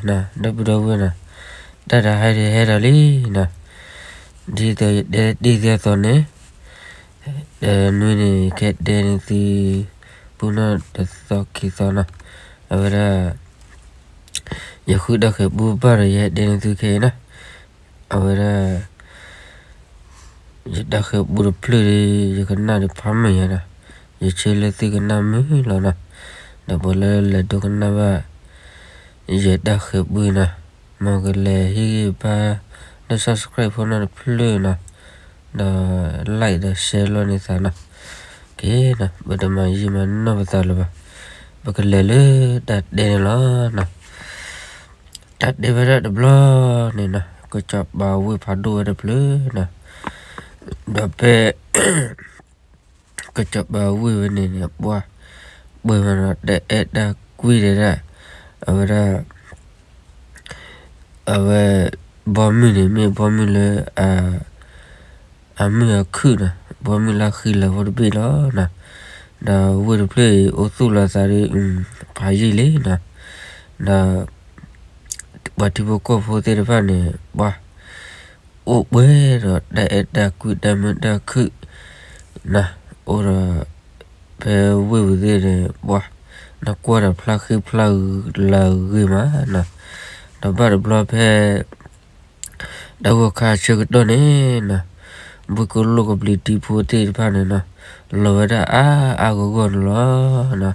ဒီပုၢ်ဒီဝဲၢ်နီၤ, တၢ်တဟါဒုးဟဲဒီးလံနီၤ, ဒ်သိးယတဲတ့ၢ်သုအသိးန့ၣ်, နွံန့ၣ် ကဲတဲန့ၢ်သု ပူနီၢ်တသီခံသီနီၤ, အဝဲဒၣ် ယဃုတၢ်ဃဲၤပူဘၣ်ဒီးယဟဲတဲန့ၢ်သုခဲအံၤနီၤ, အဝဲဒၣ် ယတၢ်ဃဲၤပူတဖျၢၣ်ဒီး ယကနၣ်ဒီးဖးမုာ်ယၤဒီး, ယဆၢလၢသုကနၣ်မုာ်လီၤနီၤ, ဒီးပှၤလၢလဲၤဒိကနၣ်ဘၣ် ယတၢ်ဃဲၤပူနီၤ, မ်ကလဲၤဟ့ၣ်ဂံၢ်ဘါ ဒီး subscribe ဖိနီၤတဖျၢၣ်နီၤ, ဒီး like ဒီး share လီၤန့ၢ်သးနီၤ, က့ၤနီၤ ပတမၤယံာ်မၤနီၢ်ပသးလၢၤဘၣ်, ပကလဲၤလၢတၢ်တဲန့ၣ်လီၤနီၤ. တၢ်တဲဝဲဒၣ်တဘျီန့ၣ်နီၤ, ကစီၤပၤဝ့ၢ်ဖးဒိၣ်ဝဲတဖျၢၣ်နီၤ, ဒီးဖဲ ကစီၤပၤဝ့ၢ်ဝဲန့ၣ်န့ၣ် ပှၤ ပှဲၤမးနီၤ တၢ်အဲၣ်တၢ်ကွံဒဲးဒၣ်, အဝဲဒၣ် အဝဲ ဘီမုၢ်န့ၣ် မ့ၢ်ဘီမုၢ်လၢ အမုာ်အခုၣ်နီၤ, ဘီမုၢ်လၢဃံလၤဖိတဘ့ၣ်လီၤနီၤ, ဒီးဝ့ၢ်တဖျၢၣ်အံၤ အိၣ်သူၣ်လီၤသးဒီး ဖးယံာ်လံနီၤ, ဒီး ပှၤထံဖိကီၢ်ဖိသ့ၣ်တဖၣ်န့ၣ် ပှၤ အိၣ်ပှဲၤဒီးတၢ်အဲၣ်တၢ်ကွံတၢ်မုာ်တၢ်ခုၣ်နီၤ, အိၣ်ဒီး ဖဲဝ့ၢ်ပူၤသ့ၣ်န့ၣ် ပှၤ နကွၢ်ဒီးဖျါဃံဖျါလၤဂ့ၤမးနီၤ, ဒီးဘၣ်တဘျီဖဲ တၢ်ဂီၤခါဆၢကတီၢ်န့ၣ်နီၤ, ဘှ့ၣ်ကိၣ်လိၣ်ကဘျံးဒံဖိသ့ၣ်တဖၣ်န့ၣ်နီၤ, လီၤဝဲဒၣ်အါအါဂီၢ်ဂီၢ်န့ၣ်လီၤနီၤ,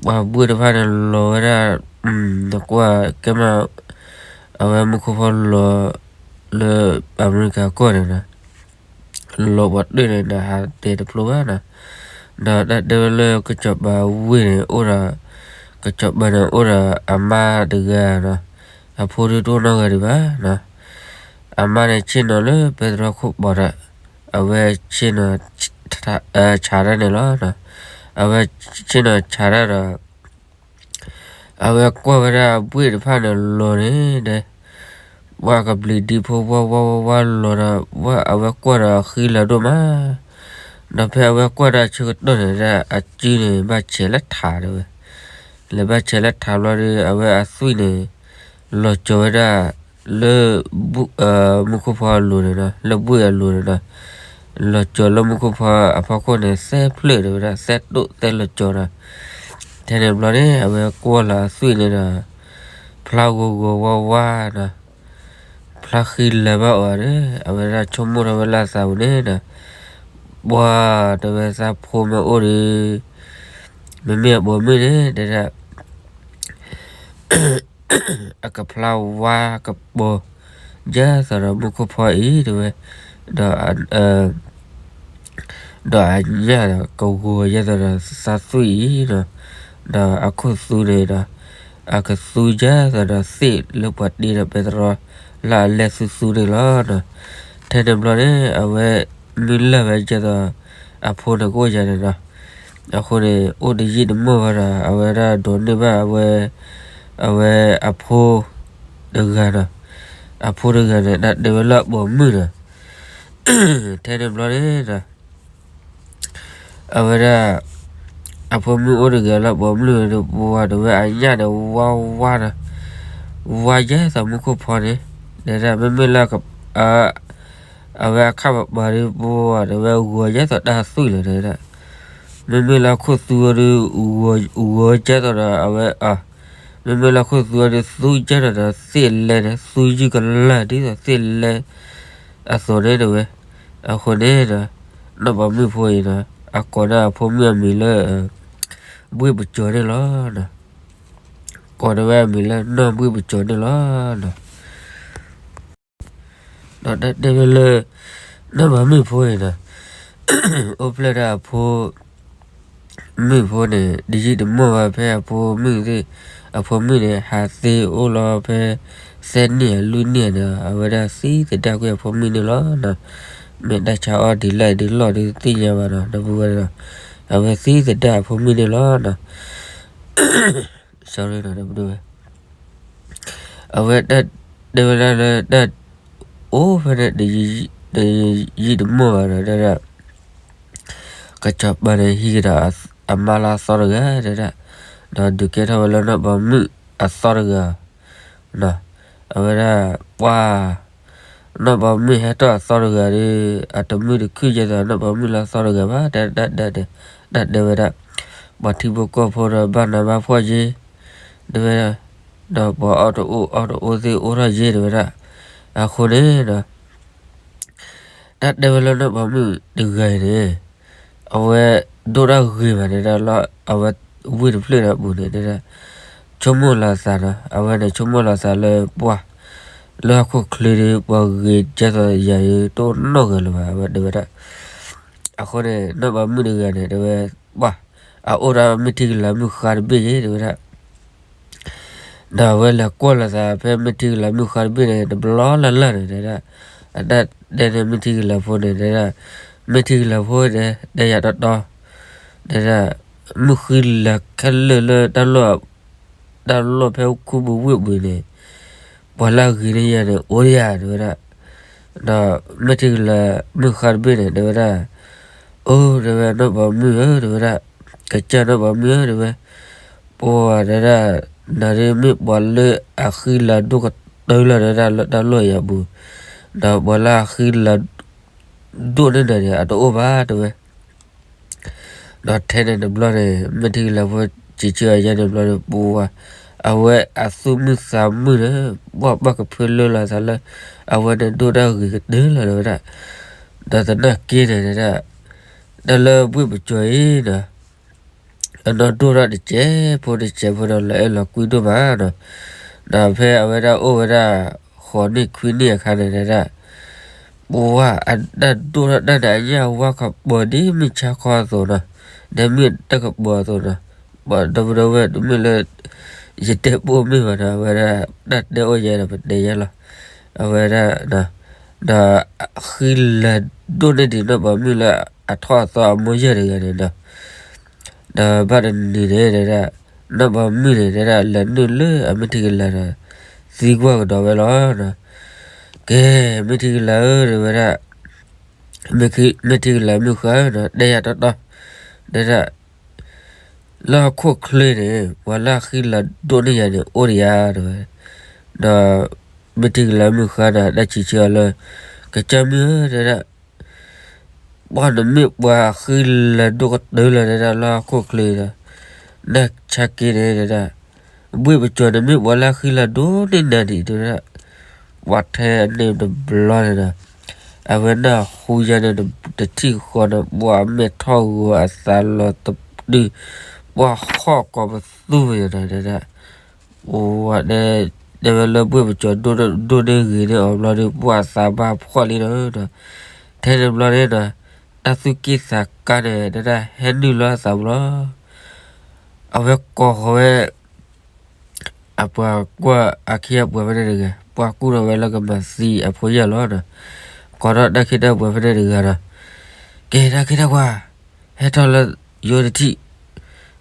ပှၤဘှ့ၣ်တဖၣ်န့ၣ်လီၤဝဲဒၣ်, နကွၢ်ကဲမး, အဝဲမူခိၣ်ဖီလီၤ လၢအမဲရကၤကီၢ်န့ၣ်နီၤ, လီၤပှၤတၢၢ်န့ၣ်ဒီးဟးတဲတဖျိဘၣ်နီၤ, ဒီးတၢ်တဲဝဲလၢကစီၤပၤဝ့ၢ်န့ၣ်အိၣ်ဒီး, ကစီၤပၤန့ၣ်အိၣ်ဒီးအမါတဂၤနီၤ, အဖိဒုးတအိၣ်နီတဂၤဒံးဘၣ်နီၤ, အမါန့ၣ်ဆ့ၣ်နီၤလၢပဲတြီခိၣ်ဘီဒီး, အဝဲဆ့ၣ်နီၤ ဆးတၢ်န့ၣ်လီၤ, အဝဲဆ့ၣ်နီၤဆးတၢ်ဒီး အဝဲကွၢ်ဝဲဒၣ်ဘှ့ၣ်တဖၣ်န့ၣ်လီၤန့ၣ်ဒီး, ပှၤကဘျံးဒံဖိဝါဝါဝါဝါလီၤဒီး အဝဲကွၢ်ဒီးဃံလၤဒိၣ်မး, ဒီးဖဲအဝဲကွၢ်ဒီးအဆၢကတီၢ်န့ၣ်ဒီး အစုန့ၣ်ဘၣ်ဆဲးလၢထးတဲဝဲ, လဲၤဘၣ်ဆဲးလၢထးဘျီဒီး အဝဲအသွံၣ်န့ၣ် လီၤကၠီၤဝဲဒၣ် လၢ မူခိၣ်ဖီအလိၤန့ၣ်ဒီး လၢဘှ့ၣ်အလိၤန့ၣ်ဒီး လီၤကၠီၤလၢမူခိၣ်ဖီအဖီခိၣ်န့ၣ် သၢဖျၢၣ်တဲဝဲဒၣ် သၢတိၣ်သၢလီၤကၠီၤဒီး, ထဲန့ၣ်ဘျီန့ၣ် အဝဲကွၢ်လီၤအသွံၣ်န့ၣ်ဒီး ဖျါဂီၤဂီၤဝါဝါဒီး ဖျါဃံလၤဘၣ်အီၤဒီး အဝဲဒၣ်ဆိကမိၣ်ထီၣ်ဝဲလၢအသးပူၤန့ၣ်ဒီး ပှၤတဲဝဲသးဖိမ့ၢ်အိၣ်ဒီး မ့မ့ၢ်အပိာ်မုၣ်န့ၣ် တဲဒၣ် အကဖျါဝါကပီၤ ယဲသိးဒီးမူခိၣ်ဖီအံၤတဲဝဲ, ဒီး ဒီးအညၣ်ဒီးကဂီၤယဲသိးဒီးသးသွံၣ်အံၤဒီး, ဒီးအခိၣ်သူန့ၣ်ဒီး အကသူယဲသိးဒီးသ့ၣ်လၢပှၤတ့ဒီးပဲတြီ လၢအလဲၤသူသူန့ၣ်လီၤ. ထဲန့ၣ်ဘျီန့ၣ် အဝဲမုၢ်လၢ်ဝဲယဲသိး အဖိန့ၣ်ကအိၣ်ယၤန့ၣ်ဒီး အဃိန့ၣ် အိၣ်တယံာ်တမီၢ်ဘၣ်ဒီး အဝဲဒၣ်ဒိးန့ၢ်ဘၣ်အဝဲ အဝဲအဖိတဂၤဒီး အဖိတဂၤန့ၣ် တၢ်တဲဝဲလၢအပိာ်မုၣ်ဒီး ထဲန့ၣ်ဘျီန့ၣ်ဒီး အဝဲဒၣ် အဖိမုၣ်အိၣ်တဂၤလၢအပိာ်မုၣ်ဒီး ပှၤတဲဝဲအညၣ်ဒီးဝါဝါဒီး ဝါယဲသိးမူခိၣ်ဖီန့ၣ် တဲဒၣ်မ့မ့ၢ်လၢ အဝဲအခၣ်ပပၤဒီး ပှၤတဲဝဲဂီၤယဲသိးတၢ်သွံၣ်လီၤတဲဒၣ်. မ့မ့ၢ်လၢခိၣ်သူအီၤဒီး ဂီၤယဲသိးဒီးအဝဲ မ့မ့ၢ်လၢခိၣ်သူအီၤဒီး သူယဲသိးဒီးသ့ၣ်လဲန့ၣ် သူယုၢ်ကလၢ်ဒ်သိးသ့ၣ်လဲအသိးန့ၣ်တဲဝဲ. အဃိန့ၣ်ဒီး နီၢ်ပိာ်မုၣ်ဖိအံၤဒီး အကိးဒၣ်အဖိမုၣ်အမံၤလၢ ဘှ့ၣ်ပကၠီၤန့ၣ်လီၤ. ကိးဒၣ်ဝဲအမံၤလၢနီၢ်ဘှ့ၣ်ပကၠီၤန့ၣ်လီၤ. ဒီးတၢ်တဲဝဲလၢ နီၢ်ပိာ်မုၣ်ဖိအံၤဒီး အိၣ်ဖျဲၣ်ဒၣ်အဖိမုၣ်ဖိန့ၣ် တယံာ်တမီၢ်ဘၣ် ဖဲအဖိမုၣ်သ့ၣ် အဖိမုၣ်န့ၣ် ဟးသ့အိၣ်လီၤဖဲ သၢနံၣ်အလွံၢ်နံၣ်ဒီး အဝဲဒၣ်သံသဒၣ်ကွံာ်အဖိမုၣ်န့ၣ်လီၤ. မ့ၢ်တၢ်ဆါအီၣ်ဒ်လဲၣ်ဒ်လဲၣ်ဒီးတသ့ၣ်ညါဘၣ်ဒီး ဒီပုၢ်ဝဲၢ်ဒီး အဝဲသံသဒၣ်အဖိမုၣ်န့ၣ်လီၤ. အဝဲတၢ်တဲဝဲဒၣ်လၢတၢ်အိၣ်ဖဲန့ၣ် တယံာ်တမီၢ်ဘၣ်ဒီး တဲဒၣ် ကစီၤပၤန့ၣ်ဟံးကဒီးအမါလၢအသီတဂၤတဲဒၣ်, ဒီးဒုးကဲထီၣ်ဝဲလၢနီၢ်ပိာ်မုၣ်အသီတဂၤ, အဝဲဒၣ် ပှၤ နီၢ်ပိာ်မုၣ်ဟဲထီၣ်အသီတဂၤဒီး အတမုာ်တခုၣ်ယဲသိးနီၢ်ပိာ်မုၣ်လၢအသီတဂၤဘၣ် တဲ တၢ်တဲဝဲဒၣ်ပှၤထံဖိကီၢ်ဖိဒီးဘၣ်နးဘၣ်ဖှီၣ်ယ့ၢ် တဲဝဲဒၣ် ဒီးပှၤအီၣ်တအိၣ်အီတအိၣ်သ့ၣ်အိၣ်ထီၣ်ယ့ၢ်တဲဝဲဒၣ် အဃိန့ၣ်ဒီး တၢ်တဲဝဲလၢနီၢ်ပိာ်မုၣ်တဂၤအံၤန့ၣ် အဝဲဒိၣ်တၢ်ဂ့ၤဘၣ်တဲဒၣ်လၢ အဝဲဝ့ၢ်တဖျၢၣ်ဒီးအပူၤန့ၣ်တဲဒၣ် ဆိကမိၣ်လီၤသးဒီး အဝဲန့ၣ်ဆိကမိၣ်လီၤသးလၢပှၤ လၢဟီၣ်ခိၣ်ချၢဒီး ပှၤဂ့ၤကဲသိးယၤဒီး တအိၣ်နီတဂၤလၢၤဘၣ် အဝဲတဲဝဲဒၣ် အဃိန့ၣ် နီၢ်ပိာ်မုၣ်တဂၤန့ၣ် တဲဝဲ ပှၤ အအိၣ်ဒီးမ့ၢ်ထံကလၤမုၢ်ဃါတဘ့ၣ်ယ့ၢ်တဲဝဲဒၣ် ဒီးအဝဲလဲၤကွၢ်လီၤသးဖဲမ့ၢ်ထံကလၤမုၢ်ဃါတဘ့ၣ်န့ၣ် တဘျီလၢ်လၢ်န့ၣ်တဲဒၣ် အတၢ်တဲန့ၣ်မ့ၢ်ထံကလၤဖိန့ၣ်တဲဒၣ် မ့ၢ်ထံကလၤဖိတဲ တဲယၤတီတီ တဲဒၣ် မုၢ်ဃံလၤခဲလၢာ်လၢ တၢ်လီၢ်ဖဲခူပူၤဝ့ၢ်ပူၤန့ၣ် ပှၤလၢအဂ့ၤန့ၢ်ယၤန့ၣ် အိၣ်ယၤတဲဝဲဒၣ် ဒီးမ့ၢ်ထံကလၤမုၢ်ဃါတဘ့ၣ်န့ၣ် တဲဝဲဒၣ် အိၣ်တဲဝဲနီၢ်ပိာ်မုၣ်ဧၢ တဲဝဲဒၣ် ကစၢ်နီၢ်ပိာ်မုၣ်ဧၢ တဲဝဲ ပှၤတဲဒၣ် နၤဒ်မ့ၢ်ပှၤလၢအဃံလၤဒိၣ်ကတၢၢ်လီၤတဲဒၣ်လၢတၢ်လီၢ်ယၤပူၤ ဒီးပှၤလၢအဃံလၤ ဒိၣ်န့ၢ်နၤန့ၣ် အတအိၣ်ဘၣ်တဲဝဲ ဒီးထဲန့ၣ်တဘျီန့ၣ် မ့ၢ်ထံကလၤဖိစံးဆၢအယဲန့ၣ်ဘျီန့ၣ် ပှၤ အဝဲအသူၣ်မုာ်သးမုာ်န့ၣ် ပှၤဘၣ်ကဖၢလၢလီၤသးလၢ အဝဲန့ၣ်ဒိၣ်တၢ်ဂ့ၤကတၢၢ်လီၤတဲဝဲဒၣ် ဒီးသနာ်က့န့ၣ်တဲဒၣ် တၢ်လၢဘှ့ၣ်ပစိၤအံၤဒီး အနီၢ်ဒိၣ်ထီၣ်တစဲးဖိတစဲးဖိဒီးလီၤအဲၣ်လီၤကွံဒိၣ်မးဒီး ဒီးဖဲအဝဲဒၣ်အိၣ်ဝဲဒၣ် ဃိးနံၣ်ခွံနံၣ်အခါန့ၣ်တဲဒၣ် ပှၤအတၢ်ဒိၣ်ထီၣ်တၢ်န့ၣ် အညၣ်ဝါကပီၤဒ်မုၢ်ဆါခီအသိးနီၤ ဒီးမုၢ်တၢ်ကပီၤအသိးနီၤ ပှၤဒီပုၢ်ဒီဝဲၢ်တမ့ၢ်လၢ ယတဲပိာ်မုၣ်ဘၣ်ဒီး အဝဲဒၣ်တၢ်တဲအိၣ်ယဲဒီးပတဲယဲလီၤ အဝဲဒၣ် ဒီးဃံလၤဒိၣ်န့ၢ်ဒံးနီၢ်ပိာ်မုၣ်လၢအထီၣ်အသီအမိၢ်ယဲၢ်တဂၤန့ၣ်ဒီး ဒီးဘၣ်တနံၤန့ၣ်တဲဒၣ် နီၢ်ပိာ်မုၣ်န့ၣ်တဲဒၣ် လဲၤနုာ်လၢအမ့ၢ်ထံကလၤဒီး သံကွၢ်ကဒီးဝဲလီၤ. ကဲ မ့ၢ်ထံကလၤဧၢ တဲဝဲဒၣ်, မ့ၢ်ထံကလၤမုၢ်ဃါဒီး တဲယၤတီတီ, တဲဒၣ် လၢဟီၣ်ခိၣ်ချၢန့ၣ် ပှၤလၢအဃံလၤဒိၣ်န့ၢ်ယၤန့ၣ် အိၣ်ဒံးဧါ တဲဝဲ. ဒီးမ့ၢ်ထံကလၤမုၢ်ဃါဒီး တၢ်စံးဆၢအီၤလၢ ကစၢ်မုၣ်ဧၢ တဲဒၣ် ပှၤနမ့ၢ်ပှၤဃံလၤဒိၣ်ကတၢၢ်လီၤ တဲဒၣ် လၢဟီၣ်ခိၣ်ချၢဒီး နဆါက့န့ၣ် တဲဒၣ် ဘှ့ၣ်ပစိၤန့ၣ်မ့ၢ်ပှၤလၢအဃံလၤဒိၣ်န့ၢ်နၤဒံး တဲဝဲဒၣ်. ပှၤထဲန့ၣ်တဘျီန့ၣ်ဒီး အဝဲနၢ်ဟူယါန့ၣ် တထံၣ်ဃီဒီး ပှၤမဲာ်ထီၣ်ဂီၤအသးလီၤတဒု, ပှၤဟီၣ်ကိးပသူဝဲဒီး တဲဒၣ် ပှၤ တဲဝဲလၢဘှ့ၣ်ပစိၤဒိၣ်န့ၢ်ဂ့ၤန့ၢ်အီၤဘျီဒီး ပှၤသးဘၣ်ဖှီၣ်လံဒီး ထဲန့ၣ်တဘျီန့ၣ်ဒီး တၢ်သူၣ်က့ၣ်သးကါန့ၣ် တဲဒၣ် ဟဲနုာ်လီၤအသးဘျီ အဝဲကိးဃီၤဝဲ အပှၤကွၢ်အခ့အပှၤဖဲန့ၣ်တဂၤ, ပှၤကူၣ်ထီၣ်ဝဲလၢကမၤသံအဖိယာ်လီၤဒီး ကိးထီၣ်တၢ်ခ့တၢ်ပှၤဖဲန့ၣ်တဂၤဒီး ကဲတၢ်ခ့တၢ်ပှၤ ဟဲထီၣ်လၢယိတထံၣ်,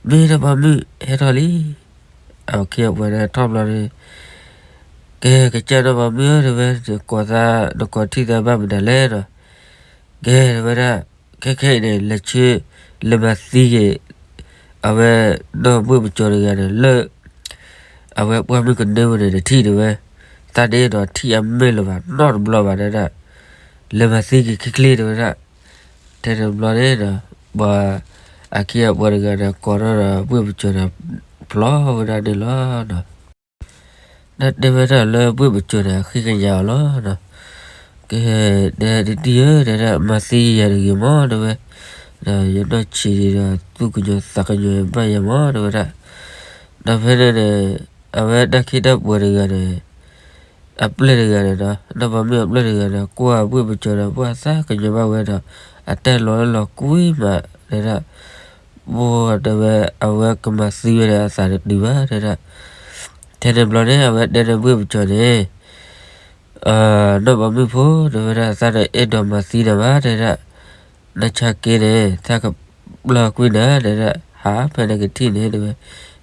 မ့ၢ်တၢ်ပှၤမုၣ်ဟဲထီၣ်လံ. အခ့အပှၤန့ၣ်ထီၣ်ဘျီန့ၣ် ကဲ ကစၢ်နီၢ်ပှၤမုၣ်ဧၢ တဲဝဲ နကိးသး နကိးထံၣ်သးဘၣ်မနုၤလဲၣ်ဒီး ကဲ တဲဝဲဒၣ် ခဲခဲအံၤန့ၣ် လဲၤဆှၢ လဲၤမၤသံက့ၤ အဝဲနီၢ်ဘှ့ၣ်ပစိၤတဂၤန့ၣ် လၢ အဝဲပှၢ်မုၢ်ကနၢပူၤန့ၣ် တထံၣ်တဲဝဲ, သးဒ့ဒီးထံၣ်အမဲာ်လၢၤဘၣ် နီတဘျီဘၣ်တဲဒၣ်, လဲၤမၤသံက့ၤချ့ချ့တဲဝဲဒၣ်. ထဲန့ၣ်တဘျီန့ၣ်ဒီး ပှၤအခ့အပှၤတဂၤဒီး ကိးထီၣ်ဒီးဘှ့ၣ်ပစိၤဒီး ဖျီဝဲဒၣ်န့ၣ်လီၤ. ဒီးတဲဝဲဒၣ်လၢဘှ့ၣ်ပစိၤန့ၣ် အဃ့ကညးအီၤလီၤ. ကဲ တဲတံၤဧၢ တဲဒၣ် မၤသံယၤတဂ့ၤမး တဲဝဲ, ဒီးယနီၢ်ဆံးဒီး သူၣ်ကညီၤသးကညီၤဘၣ်ယၤမး တဲဝဲဒၣ်. ဒီးဖဲန့ၣ်န့ၣ် အဝဲတၢ်ခ့တၢ်ပှၤတဂၤန့ၣ် အပျဲၢ်တဂၤန့ၣ်ဒီး နီၢ်ပၤမုၣ်အပျဲၢ်တဂၤန့ၣ် ကွၢ်ဘှ့ၣ်ပစိၤဒီး ပှၤသးကညီၤဘၣ်ဝဲဒီး အတဲလီၤလီၤကွံမး တဲဒၣ် ပှၤတဲဝဲ အဝဲကမၤသံဝဲဒီး အသးတတုၤဘၣ် တဲဒၣ်. ထဲန့ၣ်ဘျီန့ၣ် အဝဲတဲန့ၢ်ဘှ့ၣ်ပစိၤန့ၣ် နီၢ်ပၤမုၣ်ဖိ တဲဝဲဒၣ် သးတအဲၣ်ဒိးမၤသံနၤဘၣ် တဲဒၣ်. နဆါက့န့ၣ် သးကပျၢ်ကွံာ်နၤ တဲဒၣ် ဟးဖဲနကထံၣ်န့ၣ် တဲဝဲ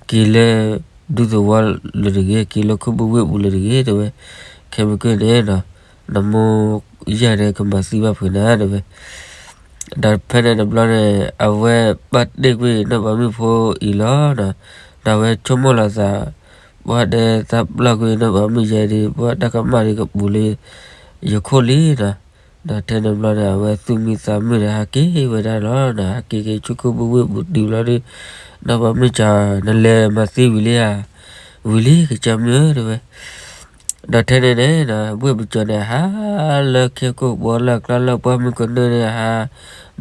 က့ၤလၢဒူသဝီလၢတဂ့ၤ က့ၤလၢခူပူၤဝ့ၢ်ပူၤလၢတဂ့ၤ တဲဝဲ. ခဲမုၢ်ကၢၢ်န့ၣ်ဒီး နမိၢ်ယၢ်န့ၣ်ကမၤသံဘၣ်ဖုးနၤ တဲဝဲ. ဒီးဖဲန့ၣ်တဘျီန့ၣ် အဝဲပာ်တ့ၢ်ကွံာ်နီၢ်ပၤမုၣ်ဖိအံၤလီၤ. ဒီးအဝဲဆိကမိၣ်လီၤသး ပှၤတဲသးပျၢ်ကွံာ်နီၢ်ပၤမုၣ်ယဲဒုး ပှၤတၢ်ကမၣ်ဒုးကပူၤလၢယခိၣ်လံနီၤ. ဒီးထဲန့ၣ်ဘျီန့ၣ် အဝဲသူၣ်မံသးမုာ်ဒီးဟးက့ၤဝဲဒၣ်လီၤနီၤ. ဟးက့ၤက့ၤဆူခိၣ်ပူၤဝ့ၢ်ပူၤတုၤဘျီဒုး နီၢ်ပၤမုၣ်ကၠီ နလဲၤမၤသံဝံၤလံဧါ, ဝံၤလံ ကစၢ်မုၣ်ဧၢ တဲဝဲ. ဒီးထဲန့ၣ်န့ၣ် ဘှ့ၣ်ပကၠီန့ၣ် ဟးလၢခဲကိာ်ဘီလၢအကျါလၢပှၢ်မုၢ်ကနၢန့ၣ်ဟး,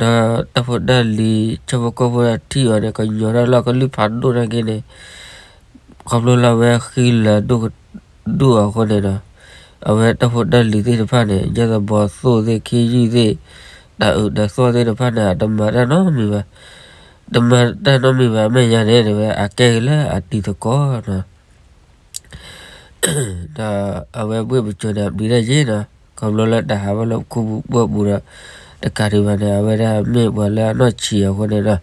ဒီးတၢ်ဖိတၢ်လံၤ ဆၣ်ဖိကီၢ်ဖိထံၣ်အီၤန့ၣ် ကညီၤတၢ်လၢကလုၢ်ဖးဒိၣ်နာ်က့န့ၣ်, ခီဖျိလၢအဝဲဃံလၤဒိၣ်ကဒိၣ်အဃိန့ၣ်ဒီး အဝဲတၢ်ဖိတၢ်လံၤသ့ၣ်တဖၣ်န့ၣ် ဒ်သိးဘီသိၣ်သ့ၣ် ခ့ယုၢ်သ့ၣ် တၢ်အုးတၢ်သီၣ်သ့ၣ်တဖၣ်န့ၣ် အတမၤတၢ်နီတမံၤဘၣ်, တမၤတၢ်နီတမံၤဘၣ် အမဲာ်ညါန့ၣ် တဲဝဲ အကဲက့ၤလၢအတံၤသကိးနီၤ. ဒီးအဝဲဘှ့ၣ်ပကၠီန့ၣ် အပျံၤတၢ်ယ့ၢ်နီၤ, ခီဖျိလၢတၢ်ဟးဘၣ်လၢခိၣ်ပူၤပှၢ်ပူၤဒီး တကးဒံးဘၣ်န့ၣ် အဝဲဒၣ်မ့ၢ်ပှၤလၢအနီၢ်ဆံးအဃိန့ၣ်ဒီး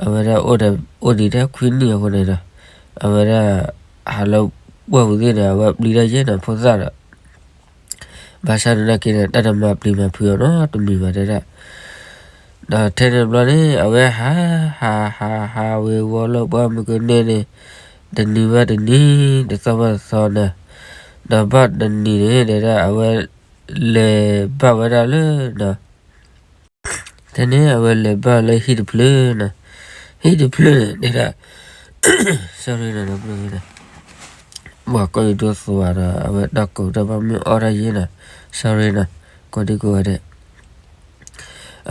အဝဲဒၣ်အိၣ်ဒံးထဲခွံနံၣ်အဃိန့ၣ်ဒီး အဝဲဒၣ် ဟးလၢပှၢ်ပူၤသ့ၣ်န့ၣ် အဝဲပျံၤတၢ်ယ့ၢ်နီၤ ဖိသၣ်ဒီး ဘၣ်ဆၣ်နာ်က့န့ၣ် တၢ်တမၤပျံၤမၤဖုးအီၤနီတမံၤဘၣ်တဲဒၣ်. ဒီးထဲန့ၣ်ဘျီန့ၣ် အဝဲဟး ဟး ဟး ဟးဝ့ၤဝီၤလၢပှၢ်မုၢ်ကနၢန့ၣ် တနံၤဘၣ်တနံၤ တသီဘၣ်တသီန့ၣ်, ဒီးဘၣ်တနံၤန့ၣ် တဲဒၣ် အဝဲလဲၤဘၣ်ဝဲဒၣ်လၢ ထဲန့ၣ် အဝဲလဲၤဘၣ်လၢဟံၣ်တဖျၢၣ်နီၤ, ဟံၣ်တဖျၢၣ်န့ၣ် တဲဒၣ် sorry နီၤ, ပှၤကိးယဒိသွးဒီး အဝဲတၢ်ကိးတၢ်ဘၣ်မ့ၢ်အီၣ်တၢ်ယ့ၢ်နီၤ, sorry နီၤ, ကိးဒံကိးဂၤဒဲး,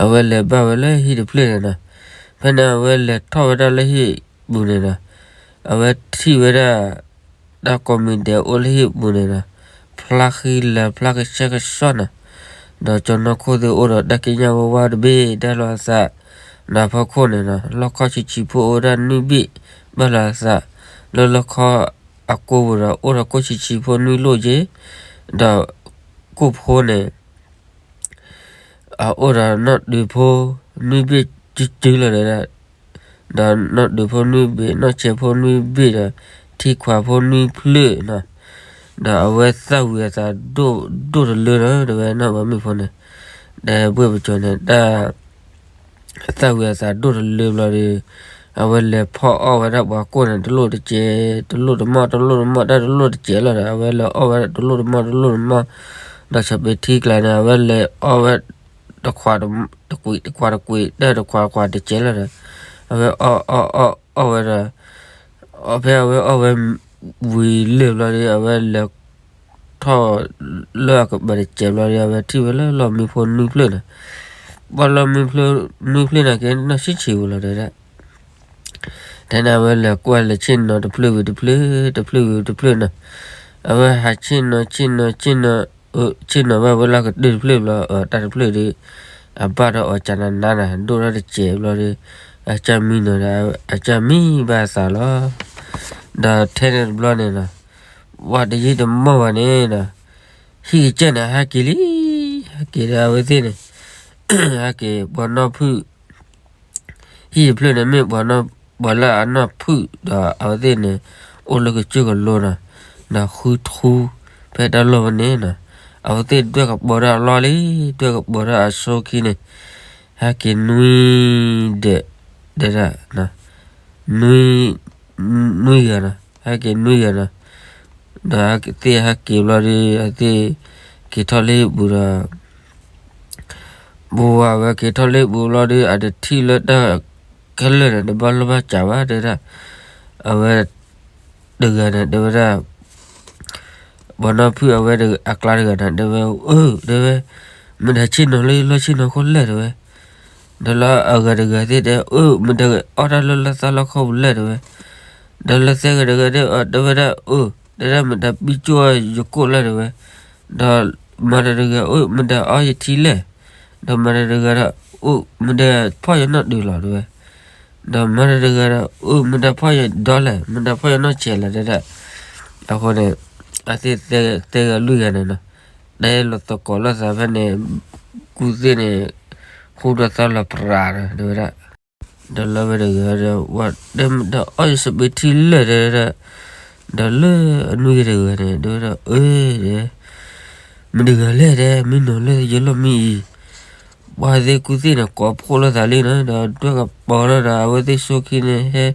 အဝဲလဲၤဘၣ်ဝဲလၢဟံၣ်တဖျၢၣ်န့ၣ်နီၤ, ဖဲန့ၣ် အဝဲလဲၤထီၣ်ဝဲဒၣ်လၢဟံၣ်ပူၤန့ၣ်နီၤ, အဝဲထံၣ်ဝဲဒၣ် တၢ်ကိးမံၤဒဲးအိၣ်လၢဟံၣ်ပူၤန့ၣ်ဒီး ဖျါဃံလၤဖျါကဆှဲကဆှီနီၤ, ဒီးကၠီၤနီၢ်ခိၣ်သ့ၣ်အိၣ်ဒီးတၢ်ကံးညာ်ဝါဝါတဘ့ၣ်ဒၣ်လီၤအသး, ဒီးဖီခိၣ်န့ၣ်နီၤ လီၢ်ခီၣ်ဆံးဆံးဖိအိၣ်ဝဲဒၣ်နွံဘ့ၣ်ဘၣ်လီၤအသး, လၢလီၢ်ခီၣ်အကိာ်ပူၤဒီး အိၣ်ဒီးကိၣ်ဆံးဆံးဖိနွံလိၣ်က့, ဒီးကိၣ်ဖိန့ၣ် အအိၣ်ဒီးနီၢ်ဒုးဖိနွံဘ့ၣ်ကၠူကၠူလီၤဒီး, ဒီးနီၢ်ဒုးဖိနွံဘ့ၣ် နီၢ်ဆဲးဖိနွံဘ့ၣ်ဒီး ထံခွးဖိနွံဖျၢၣ်နီၤ, ဒီးအဝဲသၣ်ဝံၤအသးဒိၣ်ဒိၣ်တလၢနီၤ တဲဝဲနီၢ်ပၤမုၣ်ဖိန့ၣ်, ဒီးဘှ့ၣ်ပကၠီန့ၣ် တၢ် သၣ်ဝံၤအသးဒိၣ်တလၢဘျီဒီး အဝဲလဲၤဖီၣ်အီၣ်ဝဲဒၣ်ပှၤကိၣ်န့ၣ် တလိၣ်တစဲး တလိၣ်တမီၢ် တလိၣ်တမီၢ် တၢ်တလိၣ်တစဲးလီၤဒီး အဝဲလဲၤအီၣ်ဝဲဒၣ်တလိၣ်တမီၢ် တလိၣ်တမီၢ်, ဒီးဆီးပ့းထံကျါန့ၣ် အဝဲလဲၤအီၣ်ဝဲ တကွးတကွး တကွးတကွး တၢ်တကွးကွးတစဲးလီၤဒီး အဝဲအီၣ်အီၣ်အီၣ်အီၣ်ဝဲဒီး အီၣ်ဖဲအဝဲအီၣ်ဝဲဝံၤလၢာ်ဘျီဒီး အဝဲလဲၤ ထီၣ်လၢအကပၤတစဲးဘျီဒီး အဝဲထံၣ်ဝဲလၢလီၢ်မံဖိနွံဖျၢၣ်န့ၣ်, ဘၣ်လီၢ်မံဖျၢၣ်နွံဖျၢၣ်န့ၣ်က့ နီၢ်ဆံးဆံးပူၤလီၤတဲဒၣ်. ထဲန့ၣ် အဝဲလဲၤကွၢ်လဲၤဆ့ၣ်နီၤတဖျၢၣ်ဝံၤတဖျၢၣ် တဖျၢၣ်ဝံၤတဖျၢၣ်န့ၣ်, အဝဲဟးဆ့ၣ်နီၤဆ့ၣ်နီၤဆ့ၣ်နီၤ ဆ့ၣ်နီၤဘၣ်ဝဲလၢကတၢၢ်တဖျၢၣ်ဘျီ တၢ်တဖျၢၣ်ဒီး အဘၣ်ဒီးအီၤကနၤနၤန့ၣ် ဒိၣ်ထီၣ်တစဲးဘျီဒီး အကၢ်မံနီၤဒီး အကၢ်မံဘၣ်အသးလီၤ. ဒီးထဲန့ၣ်တဘျီန့ၣ်နီၤ ပှၤတယံာ်တမီၢ်ဘၣ်န့ၣ်နီၤ ဟံၣ်ကစၢၢ်န့ၣ် ဟဲက့ၤလံ, ဟဲက့ၤဒီးအဝဲသ့ၣ်န့ၣ် ဟဲက့ၤပှၤနီၢ်ဖုၣ် ဟံၣ်တဖျၢၣ်န့ၣ်မ့ၢ်ပှၤနီၢ် ပှၤလၢအနီၢ်ဖုၣ်ဒီးအဝဲသ့ၣ်န့ၣ် အိၣ်လၢကစၢၢ်ကလိနီၤ, ဒီးဃုထူ ဖဲတၢ်လီၢ်ဖဲန့ၣ်နီၤ, အဝဲသ့ၣ်ဒွဲၣ်ကပီၤဒၣ်အလီၢ်လံ, ဒွဲၣ်ကပီၤဒၣ်အဆိခံန့ၣ် ဟဲက့ၤနွံ ဒဲး ဒဲးဒၣ် နွံ နွံဂၤနီၤ, ဟဲက့ၤနွံဂၤနီၤ, ဒီးအဝဲသ့ၣ်ဟဲက့ၤဘျီဒီး အဝဲသ့ၣ်က့ၤထီၣ်လၢဟံၣ်ပူၤဒီး ပဝဲက့ၤထီၣ်လၢဟံၣ်ပူၤဘျီဒီး အတထံၣ်လၢတၢ်ခဲလၢာ်န့ၣ် တဘၣ်လိၣ်ဘၣ်စးဘၣ်တဲဒၣ်, အဝဲ တဂၤန့ၣ် တဲဝဲဒၣ် ပှၤနီၢ်ဖုၣ်အဝဲအကျါတဂၤန့ၣ် တဲဝဲ အၢ တဲဝဲ, မတၤဆ့ၣ်နီၤလၢလီၢ်ဆ့ၣ်နီၤခိၣ်လဲၣ်တဲဝဲ, ဒီးလၢအဂၤတဂၤသ့ၣ်တဲ အၢ မတၤအီၣ်တၢ်လၢလီၢ်သၣ်လီၢ်ခီပူၤလဲၣ်တဲဝဲ, ဒီးလၢသၢဂၤတဂၤသ့ၣ် တဲဝဲဒၣ် အၢ တဲဒၣ်မတၤပံကၠိၣ်ယကိၣ်လဲၣ်တဲဝဲ, ဒီးမၤတဂၤ အၢ မတၤအီၣ်ယထံလဲၣ်, ဒီးမၤတဂၤဒီး အၢ မတၤဖီၣ်ယနီၢ်ဒုးလီၤတဲဝဲ ဒီးမၤတဂၤဒီး အၢ မတၤဖီၣ်ယဒီလဲၣ်, မတၤဖီၣ်ယနီၢ်ဆဲးလဲၣ်တဲဒၣ်, အဃိန့ၣ် အဝဲသ့ၣ်သၢဂၤလွံၢ်ဂၤန့ၣ်နီၤ, တဲလီၤသကိးလိာ်သးဖဲန့ၣ် ကူၣ်သ့ၣ်န့ၣ် ဃူဒီးသးလီၤပြးဒီး တဲဝဲဒၣ်, ဒီးလၢဝဲတဂၤဒီး ဝဲတဲမတၤအီၣ်ယစပံးထံလဲၣ်တဲဒၣ်, ဒီးလၢအနွံဂၤတဂၤန့ၣ် တဲဝဲဒၣ် အၢ တဲ မတၤတဂၤလဲၣ်တဲ မ့ၢ်နီၤလၢယလီၢ်မံအံၤ, ပှၤသ့ၣ်ကူၣ်သ့ၣ်န့ၣ် ကိးဖှိၣ်လိာ်သးလံနီၤ, ဒီးဒွဲၣ်ကပီၤထီၣ်ဒီး အဝဲသ့ၣ်ဆိခံန့ၣ် ဟဲ